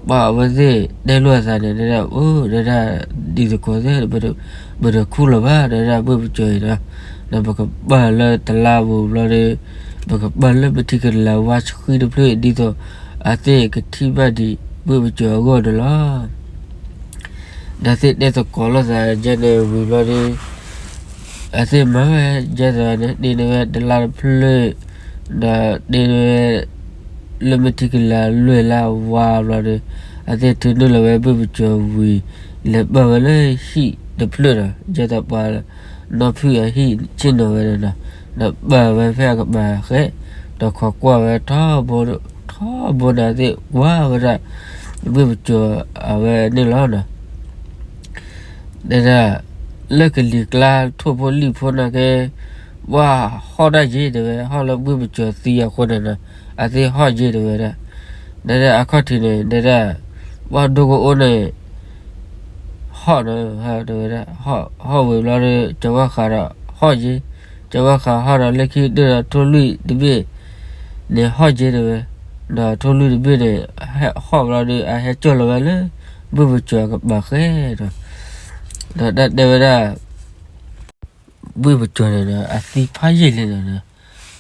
ပှၤအဝဲသ့ၣ်တဲလိာ်အသးန့ၣ်ဒၣ် အိၣ်ဒၣ် ဒ်သိးကီးသ့ၣ် ပတခူၣ်လီၤဘၣ်ဒၣ် ဘှ့ၣ်ပစိာ်အံၤဒီး ဒီးပကပာ်လၢတလါပူၤဘျီဒီး ပကပာ်လၢမ့ၢ်ထံကလၤဝါဆှံတဖျၢၣ် ဒ်သိး အသ့ၣ်ကထံၣ်ဘၣ်ဒံး ဘှ့ၣ်ပစိာ်အဂီၢ်န့ၣ်လီၤ. ဒီးသ့ၣ်တဲသကိးလိာ်သးယဲန့ၣ်ဝံၤဘျီဒီး အသ့ၣ်မၤဝဲယဲသးန့ၣ် ဒ်န့ၣ်ဝဲတလါတဖျၢၣ် ဒီးဒ်န့ၣ်ဝဲ လၢမ့ၢ်ထံကလၤလွဲၢ်လၢအဝါဘျီဒီး အသ့ၣ်ထုးနုာ်လီၤဝဲဘှ့ၣ်ပစိာ်ဝံၤ လဲၤပာ်ဝဲလၢဟံၣ်တဖျၢၣ်ဒီး ယဲသးပှၤနီၢ်ဖုၣ်အဟံၣ်ဆ့ၣ်နီၤဝဲန့ၣ်ဒီး ဒီးပာ်ဝဲဖဲအကပၤဃဲ ဒီးခိးကွၢ်ဝဲထီဘိ ထီဘိန့ၣ်သ့ၣ်ကွၢ်ဝဲဒၣ် ဘှ့ၣ်ပစိာ်အဝဲန့ၣ်လီၤနီၤ. တဲဒၣ် လၢကလံၤကျါထိၣ်ဖိလံၣ်ဖိနာ်က့ ပှၤဟီၣ်တၢ်ယ့ၤတဲဝဲ ဟီၣ်လၢဘှ့ၣ်ပစိာ်သံအဃိန့ၣ်နီၤ အသ့ၣ်ဟီၣ်ယ့ၤတဲဝဲဒၣ်. တဲဒၣ်အခီၣ်ထံးန့ၣ် တဲဒၣ် ပှၤဒိကအိၣ်န့ၣ် ဟီၣ်နီၤ တဲဝဲဒၣ် ဟီၣ်ဝံၤဘျီဒီး ကၠီၤဝါဃးဒီးဟီၣ်ယ့ၤ, ကၠီၤဝါဃးဟီၣ်ဒီးလၢခံကတၢၢ်ဒီးထိၣ်လွံၢ်တဘ့ၣ်န့ၣ်ဟီၣ်ယ့ၤတဲဝဲ, ဒီးထိၣ်လွံၢ်တဘ့ၣ်န့ၣ် ဟဲဟီၣ်ဘျီဒီး အဟဲကၠီၣ်လီၤဝဲလၢ ဘှ့ၣ်ပစိာ်အကပၤဃဲဒီး ဒီးတၢ်တဲဝဲဒၣ် ဘှ့ၣ်ပစိာ်န့ၣ်ဒီး အသံဖးယံာ်လံနီၤ,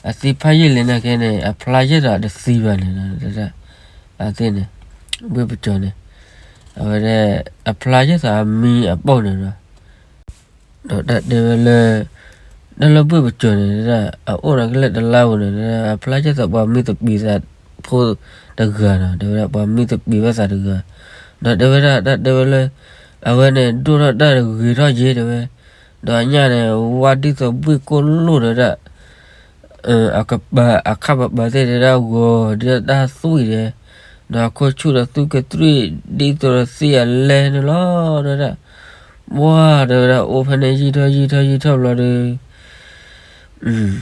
အသံဖးယံာ်လံနာ်က့န့ၣ် အဖျါယဲၢ်ဒီးတသံဘၣ်န့ၣ်ဒီး အသ့ၣ်န့ၣ် ဘှ့ၣ်ပစိာ်န့ၣ် အဝဲဒၣ် အဖျါယဲၢ်ဒီးအမံအပိၢ်န့ၣ်ဒီး ဒီးတၢ်တဲဝဲလၢ တၢ်လၢဘှ့ၣ်ပစိာ်န့ၣ် အအိၣ်ဒီးကလဲာ်တလါပူၤန့ၣ် အဖျါယဲၢ်ဒီးပှၤမံသပ့ၤသးဖိတဂၤနီၤ, တဲဝဲဒၣ်ပှၤမံသပ့ၤဘၣ်သးတဂၤ, ဒီးတဲဝဲဒၣ် တၢ်တဲဝဲလၢ အဝဲန့ၣ် ဒိၣ်ထီၣ်တၢ်ဂ့ၤထီၣ်ယ့ၤတဲဝဲ, ဒီးအညၣ်န့ၣ် ဝါဒ်သိးဘှ့ၣ်ကိၣ်လိၣ်ဒီးဒၣ် အကပၤအခါပၤပၤသ့ၣ်တဲဒၣ်ဂီၤဒ်တၢ်သွံၣ်ဒဲး, ဒီးအခိၣ်ဆူၣ်ဒီးသူကတြံၣ်ဒ်သိးဒီးသံအလဲန့ၣ်လီၤ, တဲဝဲဒၣ်, ပှၤတဲဝဲဒၣ် အိၣ်ဖဲန့ၣ်ယံာ်ထီၣ်ယံာ်ထီၣ်ယံာ်ထီၣ်ဘျီဒီး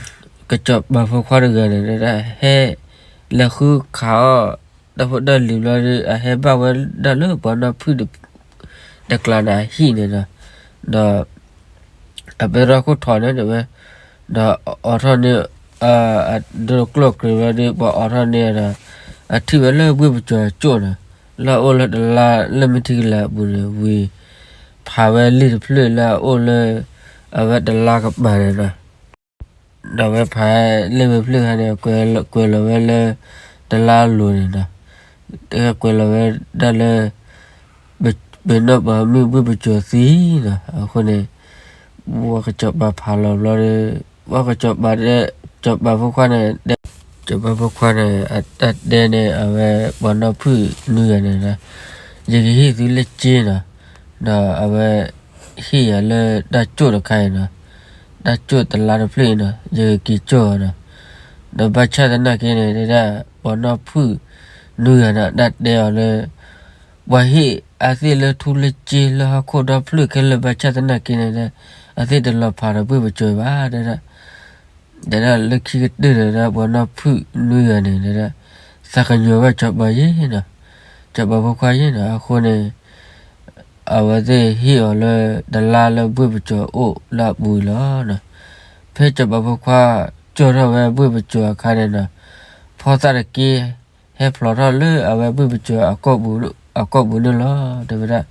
ကစီၤပၤဖိခွါတဂၤန့ၣ် တဲဒၣ် ဟဲလဲၤဃုခးအီၣ် တၢ်ဖိတၢ်လံၤဘျီဒီး အဟဲဘၣ်ဝဲဒၣ်လၢပှၤနီၢ်ဖုၣ်တကျးန့ၣ်အဟံၣ်န့ၣ်ဒီး ဒီး အပဲတြီခိၣ်ထီးန့ၣ်တဲဝဲ, ဒီးအိးထီၣ်န့ၢ် အဒိကျိၣ်ကြ့ၤဘျီဒီး ပှၤအိးထီၣ်န့ၢ်ဒီး အထံၣ်ဝဲလၢဘှ့ၣ်ပစိာ်အကၠိၣ်န့ၣ် လၢအအိၣ်လၢတလါလၢမ့ၢ်ထံကလၤအပူၤန့ၣ်ဝံၤ ဖးဝဲလံာ်တဖျၢၣ်လၢအအိၣ်လၢ အဝဲတလါကပၤန့ၣ်ဒီး ဒီးဝဲဖးလံာ်ဝဲဖျၢၣ်ခါန့ၣ် ကွဲးလီၤဝဲလၢ တလါအလိၤန့ၣ်ဒီး ကွဲးလီၤဝဲဒၣ်လၢ ပနီၢ်ပၤမ့ၢ်ဘှ့ၣ်ပစိာ်သံနီၤ, အဃိန့ၣ် ပှၤကစီၤပၤဖးလီၤဘျီဒီး ပှၤကစီၤပၤတဲ စီၤပၤဖိခွါန့ၣ် တဲ စီၤပၤဖိခွါန့ၣ် အတၢ်တဲန့ၣ် အဝဲပှၤနီၢ်ဖုၣ်နွံဂၤန့ၣ်ဒီး ယကဟ့ၣ်သုလၢက့နီၤ, ဒီးအဝဲ ဟ့ၣ်ယၤလၢတၢ်ကၠိၣ်တခါအံၤနီၤ, တၢ်ကၠိၣ်တလါတဖျၢၣ်အံၤနီၤ ယကက့ၤကၠိၣ်အီၤနီၤ, ဒီးဘၣ်ဆၣ်သနာ်က့န့ၣ် တဲဒၣ် ပှၤနီၢ်ဖုၣ်နွံဂၤန့ၣ် တၢ်တဲအီၤလၢ ပှၤဟ့ၣ်အသ့ၣ်လၢထူလၢစ့လၢဟီၣ်ခိၣ်ဒီဖျၢၣ်ခဲလၢာ်ဘၣ်ဆၣ်သနာ်က့န့ၣ်ဒီး အသ့ၣ်တလီၤဖးဒီးဘှ့ၣ်ပစိာ်ဘၣ် တဲဒၣ်, တဲဒၣ်လၢခံကတၢၢ်န့ၣ်ဒီး ပှၤနီၢ်ဖုၣ်နွံဂၤန့ၣ် တဲဒၣ် သးကညီၤဘၣ်စီၤပၤယ့နီၤ, စီၤပၤဖိခွါယ့နီၤ, အဃိန့ၣ် အဝဲသ့ၣ်ဟ့ၣ်အီၤလၢတလါလၢဘှ့ၣ်ပစိာ်အိၣ်လၢအပူၤအံၤလီၤ. ဖဲစီၤပၤဖိခွါကၠီၣ်ထီၣ်ဝဲဘှ့ၣ်ပစိာ်အခါန့ၣ်ဒီး ဖီသၣ်တက့ၢ် ဟဲဖျိးထီၣ်လၢအဝဲဘှ့ၣ်ပစိာ်အကိာ်ပူၤန့ၣ်လီၤ တဲဝဲဒၣ်.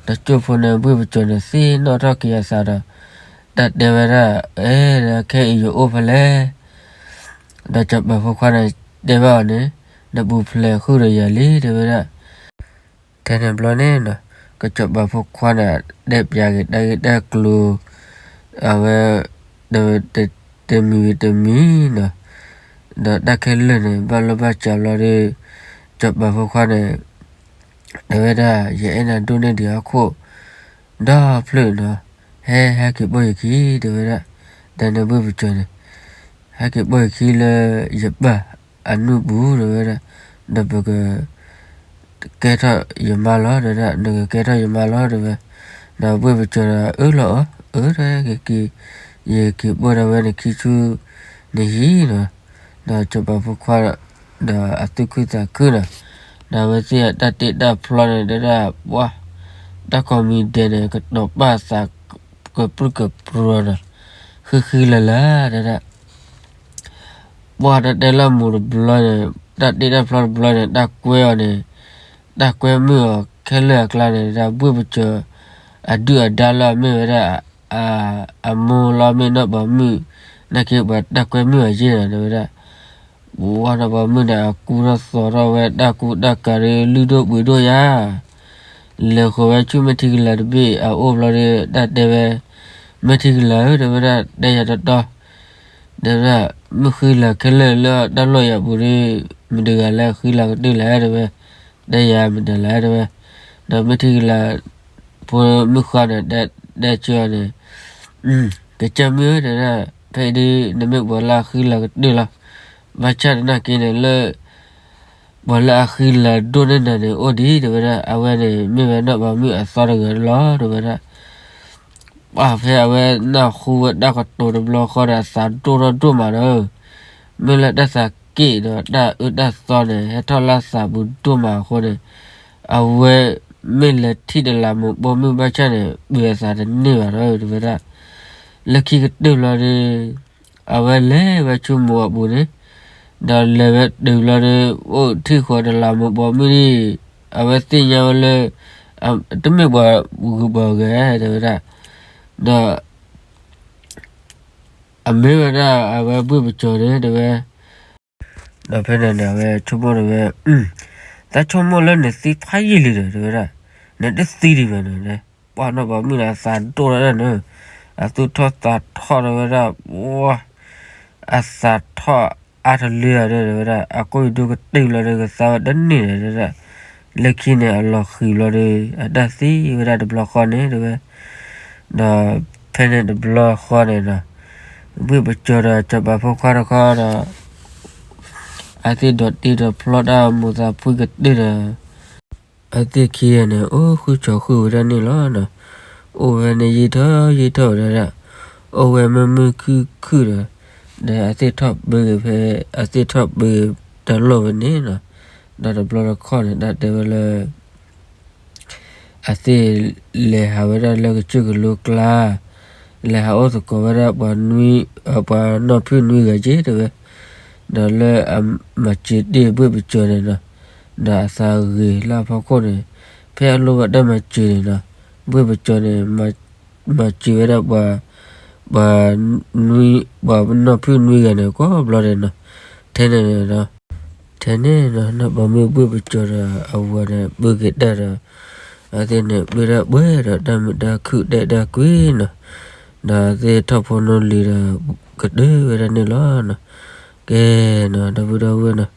ဒီးကၠိဖိန့ၣ် ဘှ့ၣ်ပစိာ်န့ၣ်သ့ၣ်နီၣ်ထီၣ်က့ၤအသးဒီး တၢ်တဲဝဲဒၣ်, အဲ, ခဲအံၤယအိၣ်ဖဲလဲၣ်. ဒီးစီၤပၤဖိခွါန့ၣ်တဲဘၣ်အီၤန့ၣ်, နပူၤဖျဲးဃုာ်ဒီးယၤလံ တဲဝဲဒၣ်. ထဲန့ၣ်ဘျီန့ၣ်ဒီး ကစီၤပၤဖိခွါန့ၣ် တဲပၠးက့ၤတၢ်ဂ့ၢ်တၢ်ကျိၤ အဝဲ တမံၤဂ့ၤတမံၤနီၤ, ဒီးတၢ်ခဲလၢာ်န့ၣ် ဘၣ်လိာ်ဘၣ်စးဘျီဒီး စီၤပၤဖိခွါန့ၣ် တဲဝဲဒၣ်, ယအဲၣ်နၤဒိၣ်န့ၢ်ဒံးဟီၣ်ခိၣ်ဒီဖျၢၣ်နီၤ, ဟဲဟဲက့ၤပိာ်ယခံ တဲဝဲဒၣ်. ဒီးနဘှ့ၣ်ပစိာ်န့ၣ် ဟဲက့ၤပိာ်ယခံလၢယပၢ်အနုၢ်ပူၤ တဲဝဲဒၣ်, ဒီးပက ကဲထီၣ်ယမါလီၤ တဲဝဲဒၣ်, နကကဲထီၣ်ယမါလီၤ တဲဝဲ. ဒီးဘှ့ၣ်ပစိာ်ဒီး အၢၣ်လီၤအီၤ, အၢၣ် တဲဝဲ, က့ၤက့ၤ ယက့ၤပိာ်ဒၣ်ဝဲနခံဆူနဟံၣ်နီၤ. ဒီးစီၤပၤဖိခွါ ဒီးအသူၣ်ခုသးခုနီၤ, ဒီးအဝဲသ့ၣ်အတၢ်တ့တၢ်ဖျီန့ၣ် တဲဒၣ်ပှၢ်, တၢ်ကိးမံၤဒဲးန့ၣ် ကတီၤပာ်သးကပြုၢ်ကပြီၤနီၤ, ဃံဃံလၤလၤ တဲဒၣ်. ပှၢ်တၢ်တဲလၢအမိၢ်တဘျီန့ၣ်, တၢ်တ့တၢ်ဖျီတဘျီန့ၣ် တၢ်ကွဲအီၤန့ၣ်, တၢ်ကွဲမုာ်အီၤခဲလၢာ်အကျါန့ၣ် တဲဒၣ်ဘှ့ၣ်ပစိာ် အဒုၣ်အဒါလၢအမ့ၢ်ဝဲဒၣ် အမိၢ်လီၤမ့ၢ်နီၢ်ပိာ်မုၣ်, နာ်က့ပှၤတၢ်ကွဲမုာ်အီၤယ့ၢ်နီၤ တဲဝဲဒၣ်. ဝဲနီၢ်ပိာ်မုၣ်န့ၣ် အကူထီၣ်သိးထီၣ်ဝဲတၢ်ကူတၢ်ကၤဒီးလုၢ်ဒိၣ်ပှ့ၤဒိၣ်ယၤ လဲၤဃီၤဝဲဆူမဲာ်ထံကလၤတဘ့ၣ်အအိၣ်ဘျီဒီး တၢ်တဲဝဲ, မဲာ်ထံကလၤဧၢ တဲဝဲဒၣ်, တဲယၤတတီ, တဲဝဲဒၣ်, မုၢ်ဃံလၤခဲလၢာ်လၢတၢ်လီၢ်ယၤပူၤဒီး မတၤတဂၤလၢဃံလၤကတၢၢ်လဲၣ် တဲဝဲ, တဲယၤမတၤလဲၣ် တဲဝဲ. ဒီးမဲာ်ထံကလၤ ဖိမုၣ်ဃါန့ၣ် တဲဆၢအီၤန့ၣ်, ကစၢ်မုၣ်ဧၢ တဲဝဲဒၣ်, ဖဲအံၤဒုး နမ့ၢ်ပှၤလၢအဃံလၤကတၢၢ်လီၤ. ဘၣ်ဆၣ်သနာ်က့န့ၣ်လၢ ပှၤလၢအဃံလၤဒိၣ်န့ၢ်နၤန့ၣ်အိၣ်ဒံး တဲဝဲဒၣ်, အဝဲန့ၣ်မ့ၢ်ဝဲနီၢ်ပိာ်မုၣ်အသီတဂၤလီၤ တဲဝဲဒၣ်. ပှၢ်ဖဲအဝဲနၢ်ဟူဝဲတၢ်ကတိၤတဘျီဃီဒီးအသးဒိၣ်ထီၣ်ဒိၣ်မးဒီး, မ့ၢ်လၢတၢ်သးက့ၣ်ဒီးတၢ်အၢတၢ်သီန့ၣ် ဟဲထီၣ်လၢအသးပူၤဒိၣ်မးအဃိန့ၣ်, အဝဲမ့ၢ်လဲၤထံၣ်တလးမူးပိာ်မုၣ်ဘၣ်ဆၣ်န့ၣ် ပှ့ၤအသးတန့ၢ်ဘၣ်ဒီး တဲဝဲဒၣ်. လၢခံကတၢၢ်ဘျီဒီး အဝဲလဲၤဝဲဆူမိၢ်အပူၤန့ၣ်, ဒီးလဲၤဝဲတုၤဘျီဒီး အိၣ်ထံၣ်ဃီၤတလးမူးပိာ်မုၣ်ဒီး အဝဲသ့ၣ်ညါဝဲလၢ တမ့ၢ်ပှၤဂုၤပှၤဂၤ တဲဝဲဒၣ်, ဒီး အမ့ၢ်ဝဲဒၣ်အဝဲဘှ့ၣ်ပစိာ်န့ၣ် တဲဝဲ. ဒီးဖဲန့ၣ်န့ၣ် အဝဲဆိကမိၣ်တဲဝဲ, တၢ်ဆိကမိၣ်လၢနသံဖးယံာ်လံဒီး တဲဝဲဒၣ်, နတသံဒံးဘၣ်န့ၣ်, ပှၢ်နီၢ်ပိာ်မုၣ်န့ၣ် အသးဒိၣ်ဒၣ်န့ၣ်, အသူၣ်ထီၣ်သးထီၣ်တဲဝဲဒၣ်, ဝါ အသးထီၣ်အါတလၢအီၤဒီး တဲဝဲဒၣ်, အကိၣ်အံၤဒိကတၢၢ်လီၤဒီး ကသါဝဲတန့ၢ်ဒီး တဲဝဲဒၣ်, လၢခံန့ၣ် အလီၤဃံၤဘျီဒီး အတၢ်သံဝဲဒၣ်တဘျီဃီန့ၣ် တဲဝဲ. ဒီးဖဲန့ၣ်တဘျီဃီန့ၣ်ဒီး ဘှ့ၣ်ပစိာ်ဒီးစီၤပၤဖိခွါတခီဒီး အဝဲသ့ၣ်ဒိးတ့ဒိးဖျီတၢ်မိၢ်သးဖှံကတၢၢ်ဒီး အဝဲသ့ၣ်ခံဂၤန့ၣ် အိၣ်ဃုာ်ဆိးဃုာ်ဝဲဒၣ်န့ၣ်လီၤ. အိၣ်ဝဲန့ၣ်ယံာ်ထီၣ်ယံာ်ထီၣ်ဝဲဒၣ်, အိၣ်ဝဲမုာ်မုာ်ခုၣ်ခုၣ်ဒီး, ဒီးအဝဲသ့ၣ်ထီၣ်ပၢက့ၤဖဲ, အဝဲသ့ၣ်ထီၣ်ပၢက့ၤတၢ်လီၢ်ဝဲန့ၣ်လီၤ. ဒီးတဘျီတခီၣ်န့ၣ် တၢ်တဲဝဲလၢ အဝဲသ့ၣ်လဲၤဟးဝဲဒၣ်လၢကစၢၢ်ကလိကျါ, လဲၤဟးအိၣ်သကိးဝဲဒၣ်ပှၤ, ပှၤနီၢ်ဖုၣ်နွံဂၤက့ၤတဲဝဲ, ဒီးလၢအမၤစၢၤတ့ၢ်ဘှ့ၣ်ပစိာ်န့ၣ်ဒီး, ဒီးအသးဂ့ၤလၢအဖီခိၣ်န့ၣ်, ဖဲအလိၣ်ဘၣ်တၢ်မၤစၢၤန့ၣ်ဒီး, ဘှ့ၣ်ပစိာ်န့ၣ် မၤစၢၤဝဲဒၣ်ပှၤ, ပှၤ, ပှၤနီၢ်ဖုၣ်နွံဂၤန့ၣ် ကိးဘျီဒဲးနီၤ, ထဲန့ၣ်ဒီး ထဲန့ၣ်နီၤ နီၢ်ပိာ်မုၣ်ဘှ့ၣ်ပစိာ်ဒီးအဝၤန့ၣ် ပၢက့ၤတၢ်ဒီး, အဝဲသ့ၣ်န့ၣ် ပၢတၢ်ပှဲၤဒီးတၢ်မုာ်တၢ်ခုၣ်တဲတၢ်ကွံနီၤ, ဒီးအဝဲသ့ၣ်ထီၣ်ဖိနီၣ်လံၤဒီး ကတၢၢ်ဝဲဒၣ်န့ၣ်လီၤနီၤ, ကဲနီၤ ဒီပုၢ်ဒီဝဲၢ်နီၤ,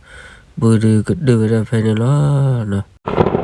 ပူဒုးကတၢၢ်ဝဲဒၣ်ဖဲန့ၣ်လီၤနီၤ.